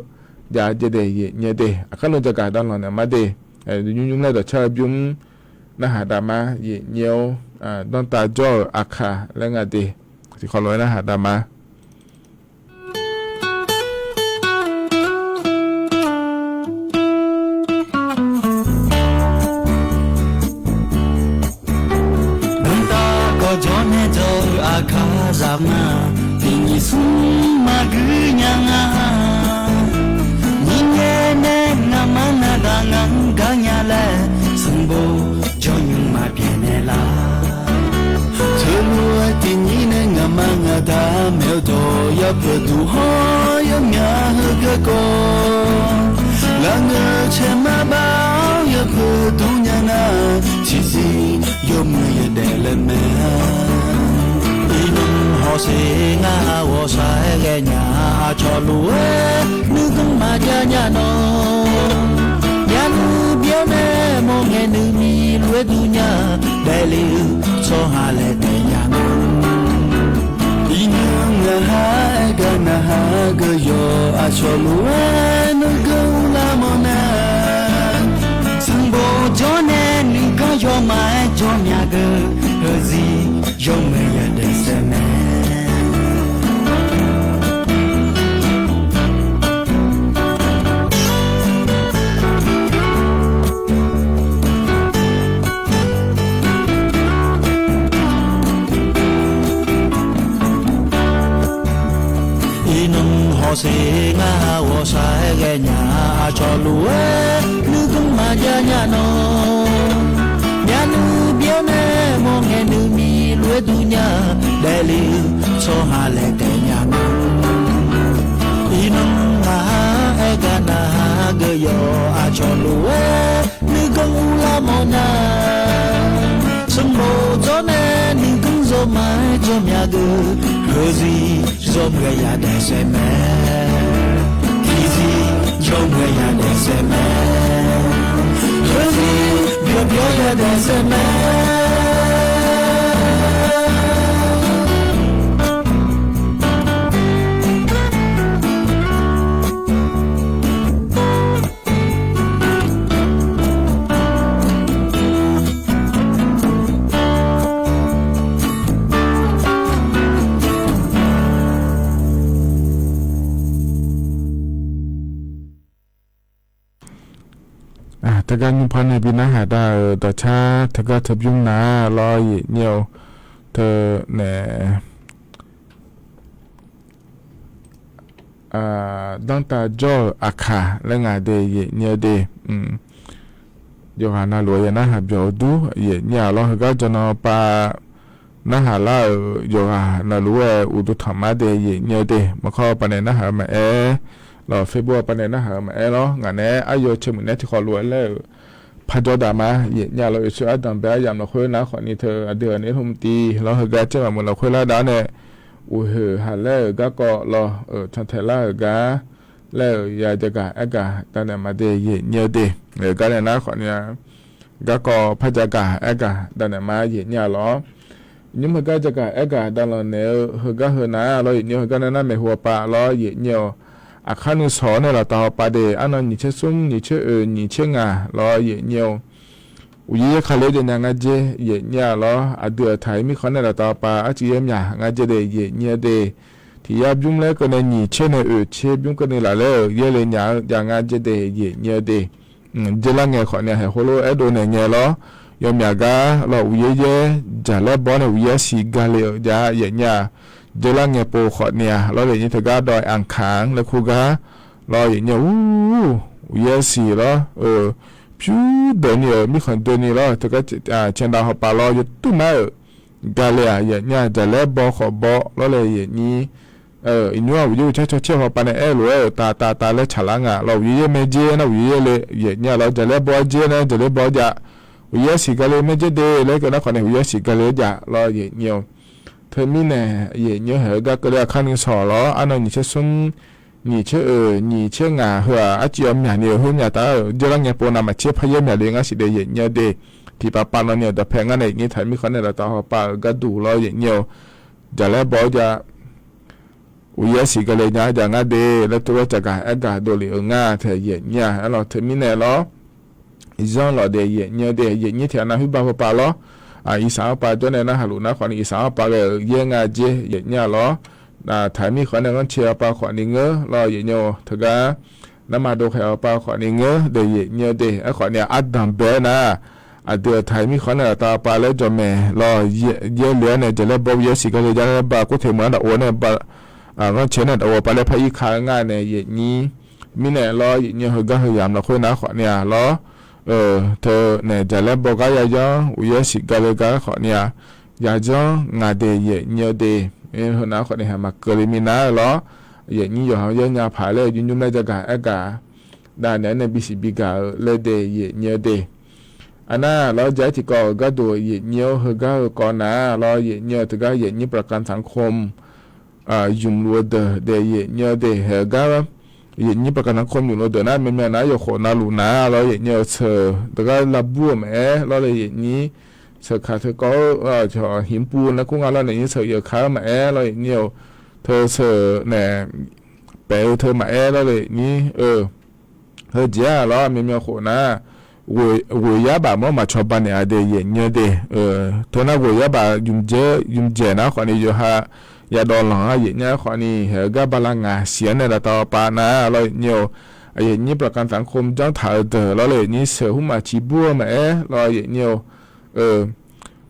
jav dzer de yaeq nyir-eu de. Aqkar nan jagaq dav lanq naeq ma de. Nymr nymr laer dawqcar-eu bymr narhaq dav ma yaeq nyir-or. Danrtav jawr-euq aqkaq laer nga de. Tiqkawv lof-aer narhaq dav ma. Danrtav kawvjawr nae jawr-eu aqkaq zaq ma, tiq nyiq smr maqguir nya nga. Nyir ngae nae ngaqma navdaq ngaq-anr Yawpeuq duq hawr yawmyaq heugar kawv, lafngeur caermar bav-awr yawpeuq dur nya nar, tiqzir yawmuiq yadaef laer mae. Iqnan hawsher ngar ghawqshaq-aer ghaenya, aqcawq lof-aer nuiganr maqjav nya nawr, myavnuiv byaer nae mawrngae nuimiq lof-aer dur nya, daefle-eu tsawrhaq laer daefnya nga. Iqnan ngaqha aergar narhaq geuq yawq, aqcawq lof-aer nuiganr uvlanr mawrnar, sanqbof jawr nae nuiganr yawmaf-aer jawrmya geuq, heuzir yawmuiq yadaef saef mae. Iqnan hawsher ngar ghawqshaq-aer ghaenya, aqcawq lof-aer nuiganr maqjav nya nawr, myavnuiv byaer nae mawrngae nuimiq lof-aer dur nya, daefle-eu tsawrhaq laer daefnya ma. Iqnan ngaqha aergar narhaq geuq yawq, aqcawq lof-aer nuiganr uvlanr mawrnar, sanqbof jawr nae nuiganr yawmaf-aer jawrmya geuq, heuzir yawmuiq yadaef saef mae. Tiqzir yawmuiq yadaef saef mae. Heuzir byawq byawq yadaef saef mae. Teugar nymr par nae bi narhaq dar-euq dawqcar teugar teubymr nar lawr, yaeq nyaer-eu teunae danrtav jawr-euq aqkaq laer ngaq de, yaeq nyaer-eu de. Yawqghaq navluf-aer ya narhaq byawq-eu dur, yaeq nyaer-a lawr. Heugar jawqnan pav narhaq lar-euq yawqghaq navluf-aer uqduq tanqma de, yaeq nyaer-eu de. Maqkawr pav nae narhaq-eu maqaer, lawq, Facebook pav nae narhaq-eu maqaer lawr. Ngaq naeq-aer aryaw cae muiq nae tiqkhawf lof-aer laer-euq parjawr daq ma, yaeq nyaer-a lawr. Yeqsur ardanq bae aryamq lafkhoer nar khawfni teu aqdui-euq naeq-aer hmq tiv lawr, heugar caer maqmuiq lafkhoer lar dav-awr nae, uqhoeq haq laer-euq garkawv lawr-euq cantaeq lar-euq gar laer-euq ya jagaq aergaq danaeq ma de, yaeq nyaer-eu de. Gar nae nar khawfni-a, garkawv par jagaq aergaq danaeq ma, yaeq nyaer-a lawr. Nymr heugar jagaq aergaq daqlanq naeq-eu heugar heu nar lawr, yaeq nyaer-eu heugar nae nar maeqhu hawpav lawr, yaeq nyaer-eu aqkar nuisawq-awr nae laftav hawpav de, arnan nyiq tser smr, nyiq tser oeq, nyiq tser ngaq lawr, yaeq nyaer-eu uqyaer yaer kale-aer jawr nya ngar jer, yaeq nyaer-a lawr. Aqdui-euq taq-ir mirkhanq nae laftav hawpav arcuiv yaer myaq ngar jer de, yaeq nyaer-eu de. Tiq yar bymr laer keuvni nyiq tser nae oeq tser bymr keuvni laf laer-euq yaerle nya-eu jav ngar jer de, yaeq nyaer-eu de. Dzeurlar ngae khawfni-a, haeq heulof-aer dov naeq ngae lawr, yawmyaq gar lawr, uqyaer yaer jaqlaer baw-awr nae uqyaer siq gale-euq jav, yaeq nyaer-a. Dzeurlar ngae pov khawfni-a lawr, yaeq nyaer teugar dawv-aer anqkaq-anr laer kur gar lawr, yaeq nyaer-a. Uqyaer siq lawr-euq pyur deuq ni-euq mirkhanq doeni lawr, teugar candav hawpav lawr, yawtur nar-euq gale-aq, yaeq nyaer-a. Jaqlaer baw khawf baw lawr laer, yaeq nyaer-eu iqnymr-aq, uqyaer uqcaer cawcaer hawpav nae aerlof-aer-euq tav tav tav laer tsaqlar nga lawr. Uqyaer yaer mae jer nar uqyaer yaer le, yaeq nyaer-a lawr. Jaqlaer baw jer nar jaqlaer baw jav. Uqyaer siq gale mae jer de laer keuv nar khawfni uqyaer siq gale jav lawr, yaeq nyaer-eu. Teumirnae yaeq nyaer-eu haeq-eu gar keuvle aqkar nuisawq lawr, arnan nyiq tser smr, nyiq tser oeq, nyiq tser ngaq heu-aq, arcuiv-awr myaq ni-euq heu myaq taf-euq dzeurlar ngae pov navmaqtser paryaer myaq le ngar siq de, yaeq nyaer-eu de. Tiqpav pav nan ni-euq dawqpae ngar nae yaeq nyaer taq-ir mirkhanq nae laftav hawpav-euq gharduq lawr, yaeq nyaer-eu. Jaqlaer baw-awr jav. Uqyaer siq gale nya-aer jav ngar de laer tov-aer caqgaq aergaq dovlef-euq ngar tae, yaeq nyaer-a. Aerlawq, teumirnae lawr, zanr lawq de, yaeq nyaer-eu de. Yaeq nyaer tiq ghaq nav huiq ba hawpav lawr. Iqsaq-anr pav jawr nae narhaq luf nar khawfni iqsaq-anr pav ghae-euq yaer nga jer, yaeq nyaer-a lawr. Taq-ir mirkhanq nae ghanrcae hawpav khawfni ngeur lawr, yaeq nyaer-eu. Teugar narma dov khaeq hawpav khawfni ngeur de, yaeq nyaer-eu de. Aerkhawfni-aq, ardanq bae-aer nar, aqdui-euq taq-ir mirkhanq nae laftav hawpav laer jawqmaeq lawr, yaerle-awr nae jaqlaer baw uqyaer siq gale jav laer ba, kurteq meuq-anr daqov nae ba, ghanrcae nae daqov pav laer par ir ka-eu ngar nae, yaeq nyaer mirnae lawr, yaeq nyaer-eu heugar heu yamq lafkhoer nar khawfni-aq lawr, teunae jaqlaer baw gar yayanr uqyaer siq gale gar khawfni-aq, yayanr ngaq de, yaeq nyaer-eu de. Heu nar khawfni haeq maqkeuv le minav-eu lawr. Yaeqnyir yawqha-anr yawr nya paq laer-eu nymr nymr laer jagaq aergaq, dav naeq-aer nae bisiq bigaq-eu laer de yaeqnyir-eu de. Arnar lawr, ja-aer tiqkawv-euq gharduq yaeqnyir-awr heugar-eu kawv nar lawr, yaeqnyir-eu teugar yaeqnyir ประกันสังคม ymq luf-eu deuq daef yaeqnyir-eu de haeq-eu gar, yaeqnyir ประกันสังคม ymq luf-eu deuq nar myav myav nar yawkhof navluf nar lawr, yaeqnyir-eu sheuq teugar lavbur-eu maqaer lawr le, yaeqnyir sheuq kaq teukawv-awr cawq himpuv nae kur nga lawr, yaeqnyir sheuq yeuq kaq-eu maqaer lawr, yaeqnyir-eu teu sheuq nae paef-eu teu maqaer lawr le, yaeqnyir-eu heujeq-aq lawr myav myav khof nar ghoeq yar baf mawr maqcawba naeq-a de yaeqnyir-eu de. Teu nar ghoeq yar baf ymqdzaeq nar khawfni yawqha yadawv lanq-anr yaeqnyir-aer khawfni haeq-eu gar bala ngaq siq-anr nae laftav pav nar lawr, yaeqnyir-eu yaeqnyir ประกันสังคม janr taq-eu deuq lawr le, yaeqnyir sheuq hmr maqciq bur-eu maqaer lawr, yaeqnyir-eu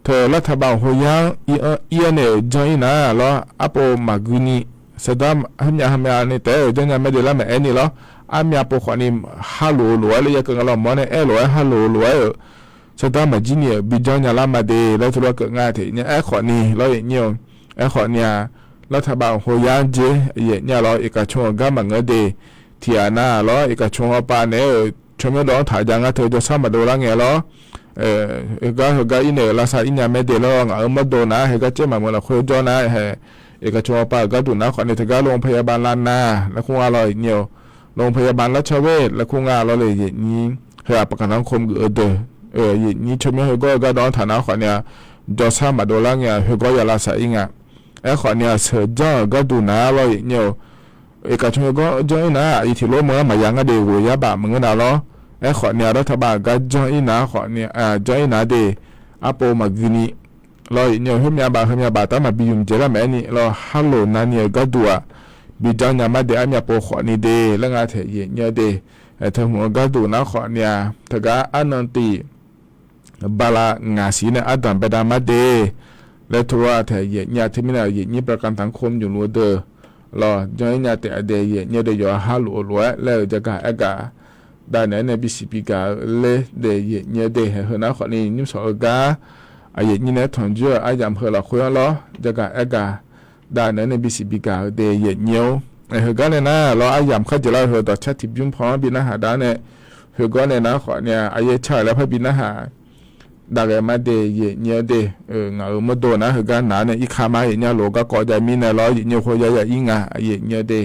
teu รัฐบาล hoyar-anr ir-anr ir-anr nae-euq janr ir nar lawr, arpov maqgui ni sardar heumyav heumyav ni taef-aer-euq janrnya maerde lar maqaer ni lawr, armyav pov khawfni harloq-eu lof-aer le, yakeuv nga lawr mawr nae aerlof-aer harloq-eu lof-aer-euq sardar maqjir ni-euq bijanr nya lar ma de laer teulof-aer keuv nga taef nya aerkhawfni lawr, yaeqnyir-eu aerkhawfni-a รัฐบาล hoyar-anr jer yaeqnyir-a lawr, iqkaq cmr-eu gar maqngeur de. Tiqghaq nar lawr, iqkaq cmr-eu pav naeq-aer-euq tsawrmyanr dawv-anr taq ja ngar teu jawrshar maqdov lar ngae lawr, heugar heugar ir nae-euq lavsav ir nya maerde lawr, ngaq-euq mawrdo nar heugar caer maqmeuq lafkhoer jawr nar haeq, iqkaq cmr-eu pav-euq gharduq nar khawfni teugar โรงพยาบาล lar nar laer kur nga lawr, yaeqnyir-eu โรงพยาบาลราชเวช laer kur nga lawr le, yaeqnyir heu-aq ประกันสังคม geuf-eu deuq, yaeqnyir tsawrmyanr heugawr-eu gardawv-anr taq nar khawfni-a jawrshar maqdov lar ngae-a heugawr ya lavsav ir nga. Aerkhawfni-a sheuq janr-euq gharduq nar lawr, yaeqnyir-eu iqkaq cmr heugawr janr ir nar aqyuif tiqlof meuq-anr maqya ngar de ghoeq yar baf maqngeur nar lawr. Aerkhawfni-a รัฐบาล gar janr ir nar khawfni janr ir nar de, arpov maqgui ni lawr, yaeqnyir-eu heumyav baf heumyav baf tar maqbi ymq dzaeq lar maqaer ni lawr, harloq navni-eu gharduq-aq bijanr nya mar de, armyav pov khawfni de laer nga taef yaeqnyir-eu de. Aer teu hmq-eu gharduq nar khawfni-a teugar arnan tif bala ngaq siq nae ardanq baedav mar de laer teulof-a taef yaeqnyir-a teumirnae yaeqnyir ประกันสังคม ymq luf-eu deuq lawr janr ir nya taef-a de yaeqnyir-eu de, yawqha harloq-eu lof-aer laer-euq jagaq aergaq, dav naeq-aer nae bisiq bigaq-eu ler de yaeqnyir-eu de. Haeq heu nar khawfni nymr shawq-eu gar yaeqnyir nae-aer tanqjoer-eu aryamq heu lafkhoer-anr lawr jagaq aergaq, dav naeq-aer nae bisiq bigaq-eu de yaeqnyir-or. Heugar nae nar lawr aryamq kharjeq lar-eu heu dawqcar tiqbymr paw-anr bi narhaq dav-ar nae, heugawr nae nar khawfni-a aqyaer car-euq laer par bi narhaq dav ghae mar de yaeqnyir-eu de. Ngaq-euq mawrdo nar heugar naq-ar nae irkar mar yaeqnyir-a lof-eu garkawv jav mirnae lawr, yaeqnyir khoer yar ya ir nga yaeqnyir-eu de.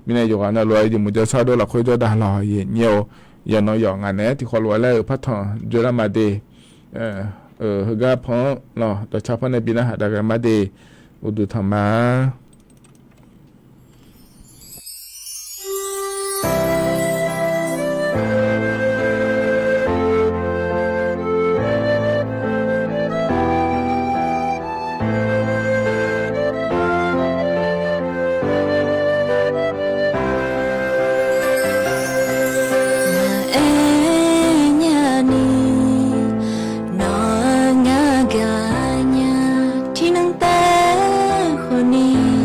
Mirnae yawqghaq navluf-aer jeq muiq jawrshar dov lafkhoer jawr dav lawq yaeqnyir-or. Yawqnan yawf ngaq naeq-aer tiqkhawf lof-aer laer-euq par tanqjoer lar mar de. Heugar paw-anr lawr dawqcar paw nae bi narhaq dav ghae mar de. Uqduq tanq ma. Maqaer nyani, nawq-eu ngar gaq nya, tiqnan taef khawfni.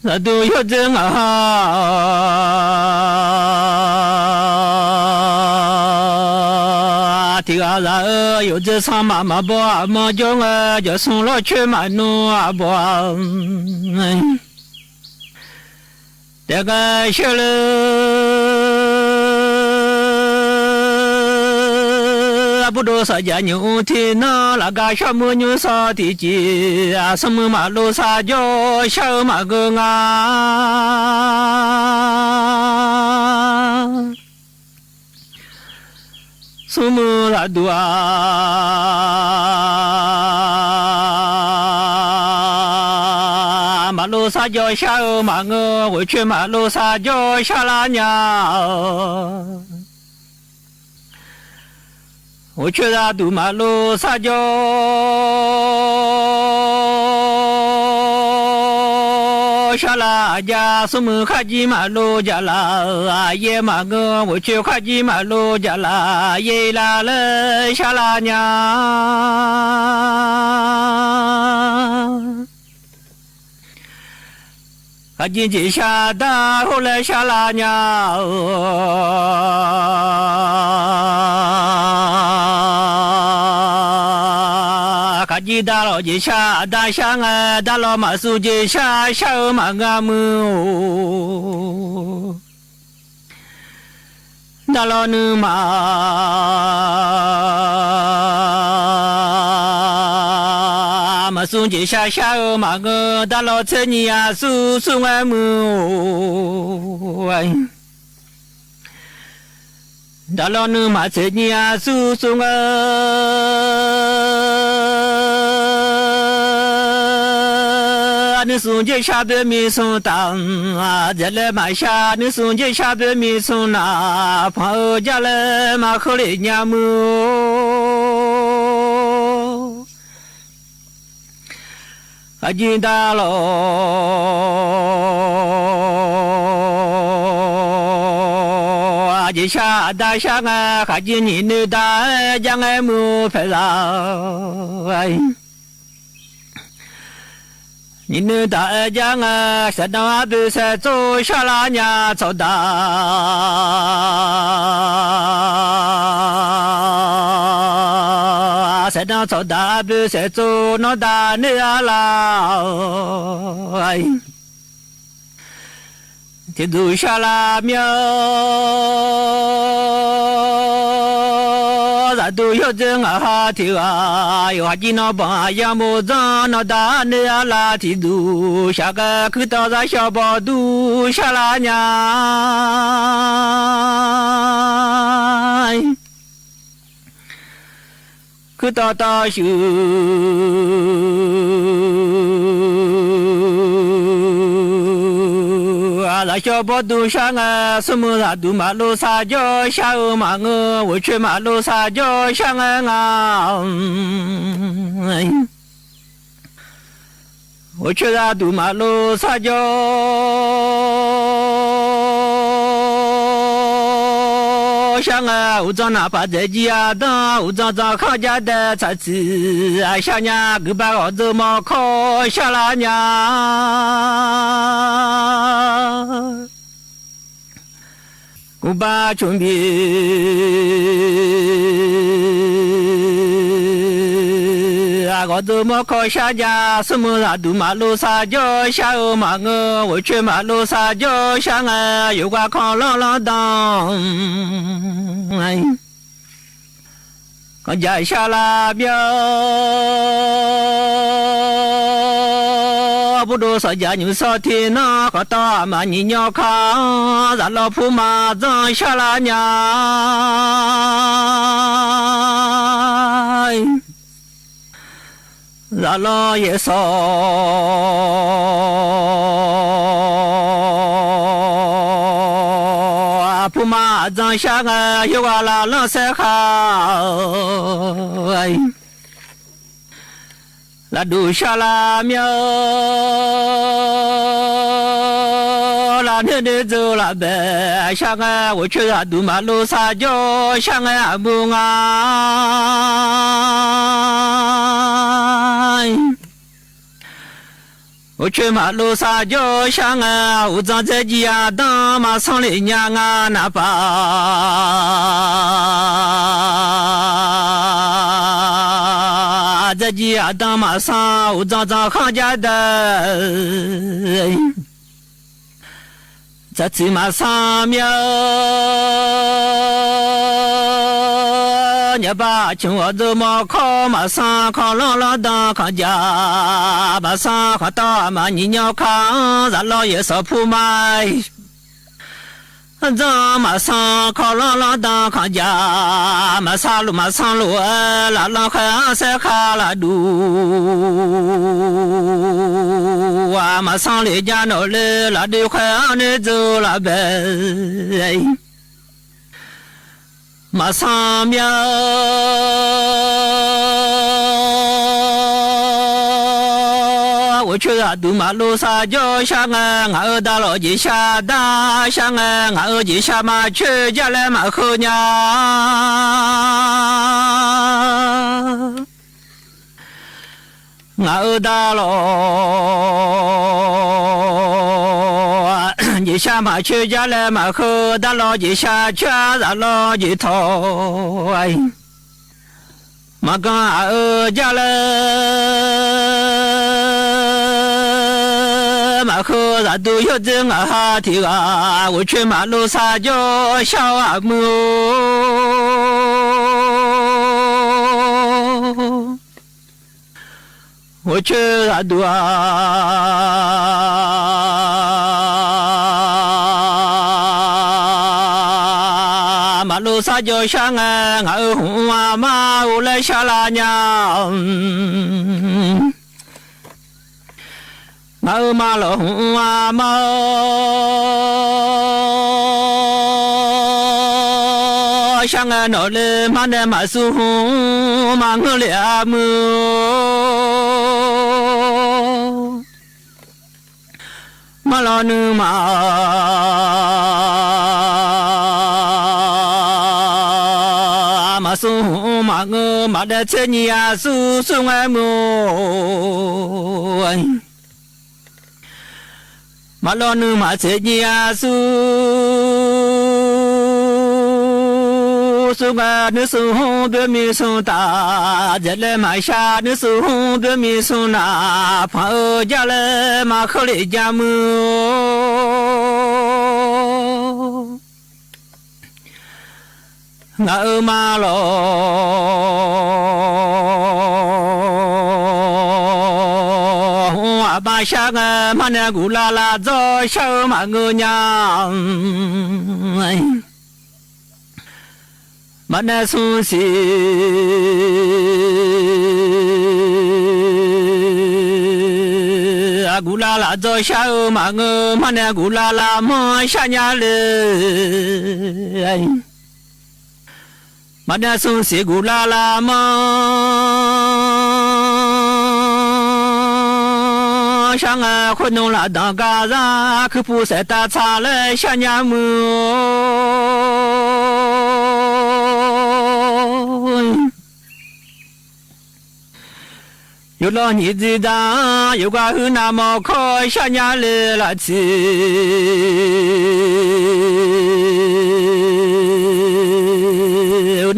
Zaqduq yawdzer ngaq ha, tiq ghaq zaq-eu yawdzer sanrma maqbaw aqmanr jawr ngae, jawqsmq lawrcoer maqnmr aqbaw-a. Taef ghae shar le, aqbur dov saqjaq nymq mr tiq nanr lafgar shawr mur nymr sawr tiqcif, aqsmr muiq maqlov sar jawr shar-eu maqngeur nga. Smrmuiq zaqduq-aq, maqlov sar jawr shar-eu maqngeur, ghoeqcoer maqlov sar jawr shar lar nya-a. Ghoeqcoer zaqduq maqlov sar jawr shar lar jav, smrmuiq kharjir maqlov jaqlaf, aqyaer maqngeur, ghoeqcoer kharjir maqlov jaqlaf, yaer lar laer shar lar nya-a. Khaqjir jeqshar dar hawr laer shar lar nya-a. Khaqjir darlawq jeqshar aqda shar ngae, darlawq maqsur jeqshar shar-eu maqngeur muiq-or. Darlawq nuima maqsur jeqshar shar-eu maqngeur, darlawq tser nyiq aqsur sur ngae muiq-or. Darlawq nuima tser nyiq aqsur sur ngae, nuismr jeqshar boermiq smr taf, dzaeqlaer maqshar nuismr jeqshar boermiq smr naf, panq-eu jar laer maqkeuv lef nya muiq-or. Khaqjir darlawq jeqshar aqda shar ngae, khaqjir nyiq noeq daq-aer jar ngae muiq-or paeqzaq. Nyiq noeq daq-aer jar ngae, saeqdanq arboe saeqtsov shar lar nya tsawqdaq. Saeqdanq tsawqdaq arboe saeqtsov nawr daq noeq-ar lar-awq. Tiqduq shar lar mir-awr, zaqduq yawdzer ngaq ha tiq ghaq, yawqha jir nawr banq aqyar mof dzanr nawr daq noeq-ar lar, tiqduq shaq ghae kuirtawv zar shawr bawr dur shar lar nya. Kuirtawv tawv shuif, zaq shawr bawr dur shar ngae, smrmuiq zaqduq maqlov sar jawr shar-eu maqngeur, ghoeqcoer maqlov sar jawr shar ngae nga. Ghoeqcoer zaqduq maqlov sar jawr shar ngae, uqdzan naqpaq dzaeq jir ardanr, uqdzan dzan khanr jar dae tsaq tsiq aqshar nya, guiqba ghawqdzeuq mawrkawr shar lar nya. Guiqba cmqbif ghawqdzeuq mawrkawr shar nya, smrmuiq zaqduq maqlov sar jawr shar-eu maqngeur, ghoeqcoer maqlov sar jawr shar ngae, yawqghaq kanr lanr lanr dan kanr jaq shar lar mir-awr, burdov sawqjaq nymq sawr tiq nanr, khawf tawv aqma nyiq nyaw kar-anr, zaqlawr puma dzanr shar lar nya. Zaqlawr yaeqsawq puma dzanr shar ngae, yawqghaq laf lanr saer khar lafduq shar lar mir-awr, lavnoer noer dzeur laf bae shar ngae, ghoeqcoer zaqduq maqlov sar jawr shar ngae aqmuiq nga. Uqcoer maqlov sar jawr shar ngae, uqdzan dzaerjiv ardanr maqsanr lef nya nga navpaq. Dzaerjiv ardanr maqsanr, uqdzan dzan khanr jar dae. Tsaqtsiq maqsanr mir-a, nyaqbaq cmq ghawqdov mawrkawr maqsanr, kanqlanr lanrdan kanqjaq maqsanr, kanqtawv aqma nyiq nymr kar-anr zaqlanr yaeq sawq pur ma. Dzanr maqsanr, kanqlanr lanrdan kanqjaq maqsanr luf maqsanr luf-aer, laflanr khaer-anr saerkhav lafduq-aq maqsanr lef nya nawq le, lafdui khaer-anr noer dzeur laf bae. Maqsanr mir-a, ghofcoer zaqduq maqlov sar jawr shar ngae, ngaq-euq daqlawq jeqshar dar shar ngae, ngaq-euq jeqshar maqcoer jar laer maqkheur nya. Ngaq-euq daqlawq jeqshar maqcoer jar laer maqkheur, daqlawq jeqshar coer-a, zaqlanr jeq tawq maqgan aq-eu jar laer maqkheur, zaqduq yawrdzer ngaq ha tiq ghaq, ghofcoer maqlov sar jawr shar-eu aqmuir-or. Ghofcoer zaqduq-aq, maqlov sar jawr shar ngae, ngaq-euq hmq-anr aqmar ghov laer shar lar nya. Ngaq-euq ma lawq hmq-anr aqmar shar ngae, nawq le mar nae maqsur hmq maqngeur lef-a muiq-or. Marlawv nuima maqsur hmq maqngeur, maqdaef tser nyiq aqsur sur ngae muiq-or. Maqlawv nuima tser nyiq aqsur sur ngae, nuisur hmq byoer misur taf dzaeq laer maqshar, nuisur hmq byoer misur navpanq-eu jar laer maqkheur lef nya muiq-or. Ngaq-euq ma lawq hmq aqmar shar ngae, mar nae guqlar lar dzawr shar-eu maqngeur nya. Mar nae smr siq guqlar lar dzawr shar-eu maqngeur, mar nae guqlar lar manr shar nya le. Maqdaef smr siq guqlar lar manr shar ngae, khoer nmr laf danq gar zar kuirpuv saef tav tsaq laer shar nya muiq-or. Yawqlawv nyiq dzir dar-anr yawqghaq huiq navmawr kawr shar nya le laf tsiq.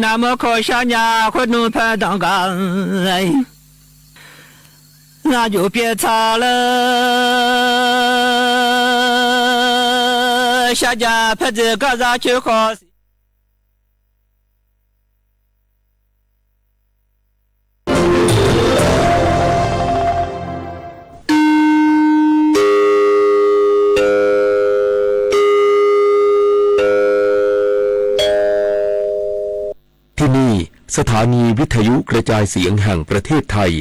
Navmawr kawr shar nya khoer nmr paer danq gar, aqjox pyaev tsaq laer shar ja paer dzae gar zar coer khawf siq.ที่นี่ สถานีวิทยุกระจายเสียงแห่งประเทศไทย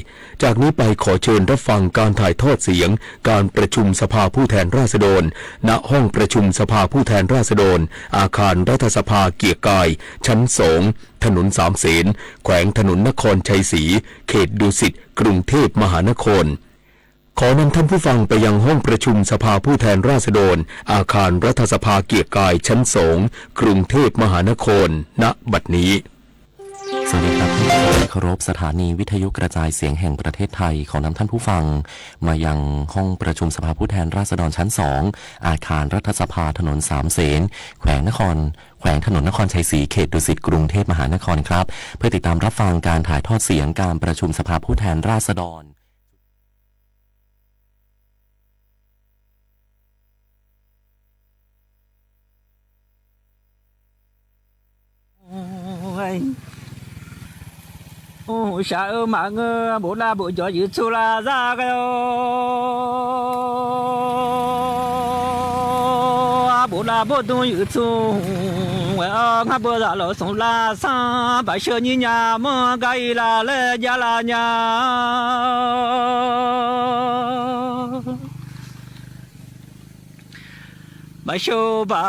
จากนี้ไปขอเชิญรับฟังการถ่ายทอดเสียง การประชุมสภาผู้แทนราษฎร ณ ห้องประชุมสภาผู้แทนราษฎร อาคารรัฐสภาเกียรติกาย ชั้นสอง ถนนสามเสน แขวงถนนนครชัยศรี เขตดุสิต กรุงเทพมหานคร ขอนำท่านผู้ฟังไปยังห้องประชุมสภาผู้แทนราษฎร อาคารรัฐสภาเกียรติกายชั้นสอง กรุงเทพมหานคร ณ บัดนี้ สวัสดีครับท่านผู้ฟังที่เคารพ สถานีวิทยุกระจายเสียงแห่งประเทศไทย ขอนำท่านผู้ฟังมายังห้องประชุมสภาผู้แทนราษฎรชั้นสอง อาคารรัฐสภาถนนสามเสน แขวงนคร แขวงถนนนครชัยศรี เขตดุสิต กรุงเทพมหานครครับ เพื่อติดตามรับฟังการถ่ายทอดเสียงการประชุมสภาผู้แทนราษฎร Shaq-eu maqngeur, bof lav bof jawq yuif tsov lav zar ghae-awr, bof lav bof dm yuif tsov hmq ghae-awr, ngar beu zaq lawq smq lav sanr, baqsheu nyir nya manr gar ir laf laer jar lav nya. Baqsheu baq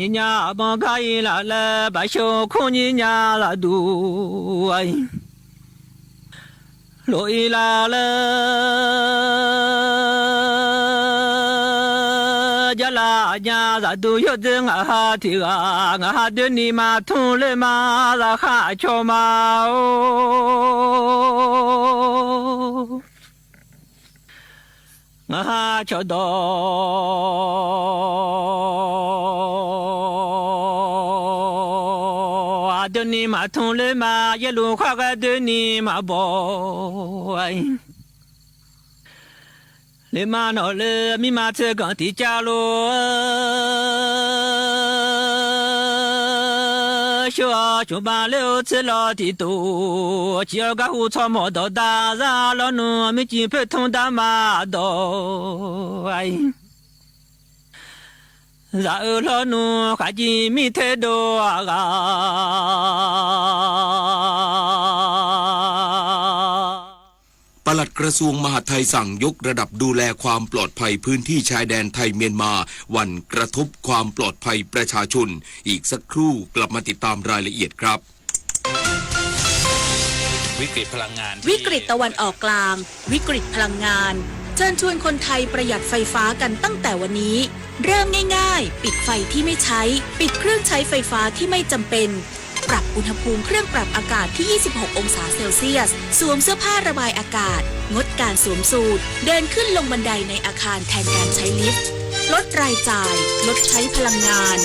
nyir nya manr gar ir laf laer, baqsheu kur nyir nya zaqduq lof ir laf laer jar laf nya. Zaqduq yawdzer ngaq ha tiq ghaq, ngaq ha doeni maqtmr ler ma, zaqkhav aqcawq ma-or. Ngaq ha cawqdawq aqdui ni maqtmr ler ma, yaerluf khar ghae doeni maqbaw. Ler ma nawq ler mirma tser ganq tiq cav lof-eu, sheu-awr cmq ba ler-eu tser lawq tiq tof, ciq-awr garhu tsawrmawq dawq da zar lawrnuv, mircif poertmr dar ma dawq. Zaq-eu lawrnuv khaqjiv mirter dov-aq ghaq. ปลัดกระทรวงมหาดไทยสั่งยกระดับดูแลความปลอดภัยพื้นที่ชายแดนไทยเมียนมา หวั่นกระทบความปลอดภัยประชาชน อีกสักครู่กลับมาติดตามรายละเอียดครับ วิกฤตพลังงานที่ วิกฤตตะวันออกกลาง วิกฤตพลังงาน เชิญชวนคนไทยประหยัดไฟฟ้ากันตั้งแต่วันนี้ เริ่มง่ายๆ ปิดไฟที่ไม่ใช้ ปิดเครื่องใช้ไฟฟ้าที่ไม่จำเป็น ปรับอุณหภูมิเครื่องปรับอากาศที่ ยี่สิบหก องศาเซลเซียส สวมเสื้อผ้าระบายอากาศ งดการสวมสูท เดินขึ้นลงบันไดในอาคารแทนการใช้ลิฟต์ ลดรายจ่าย ลดใช้พลังงาน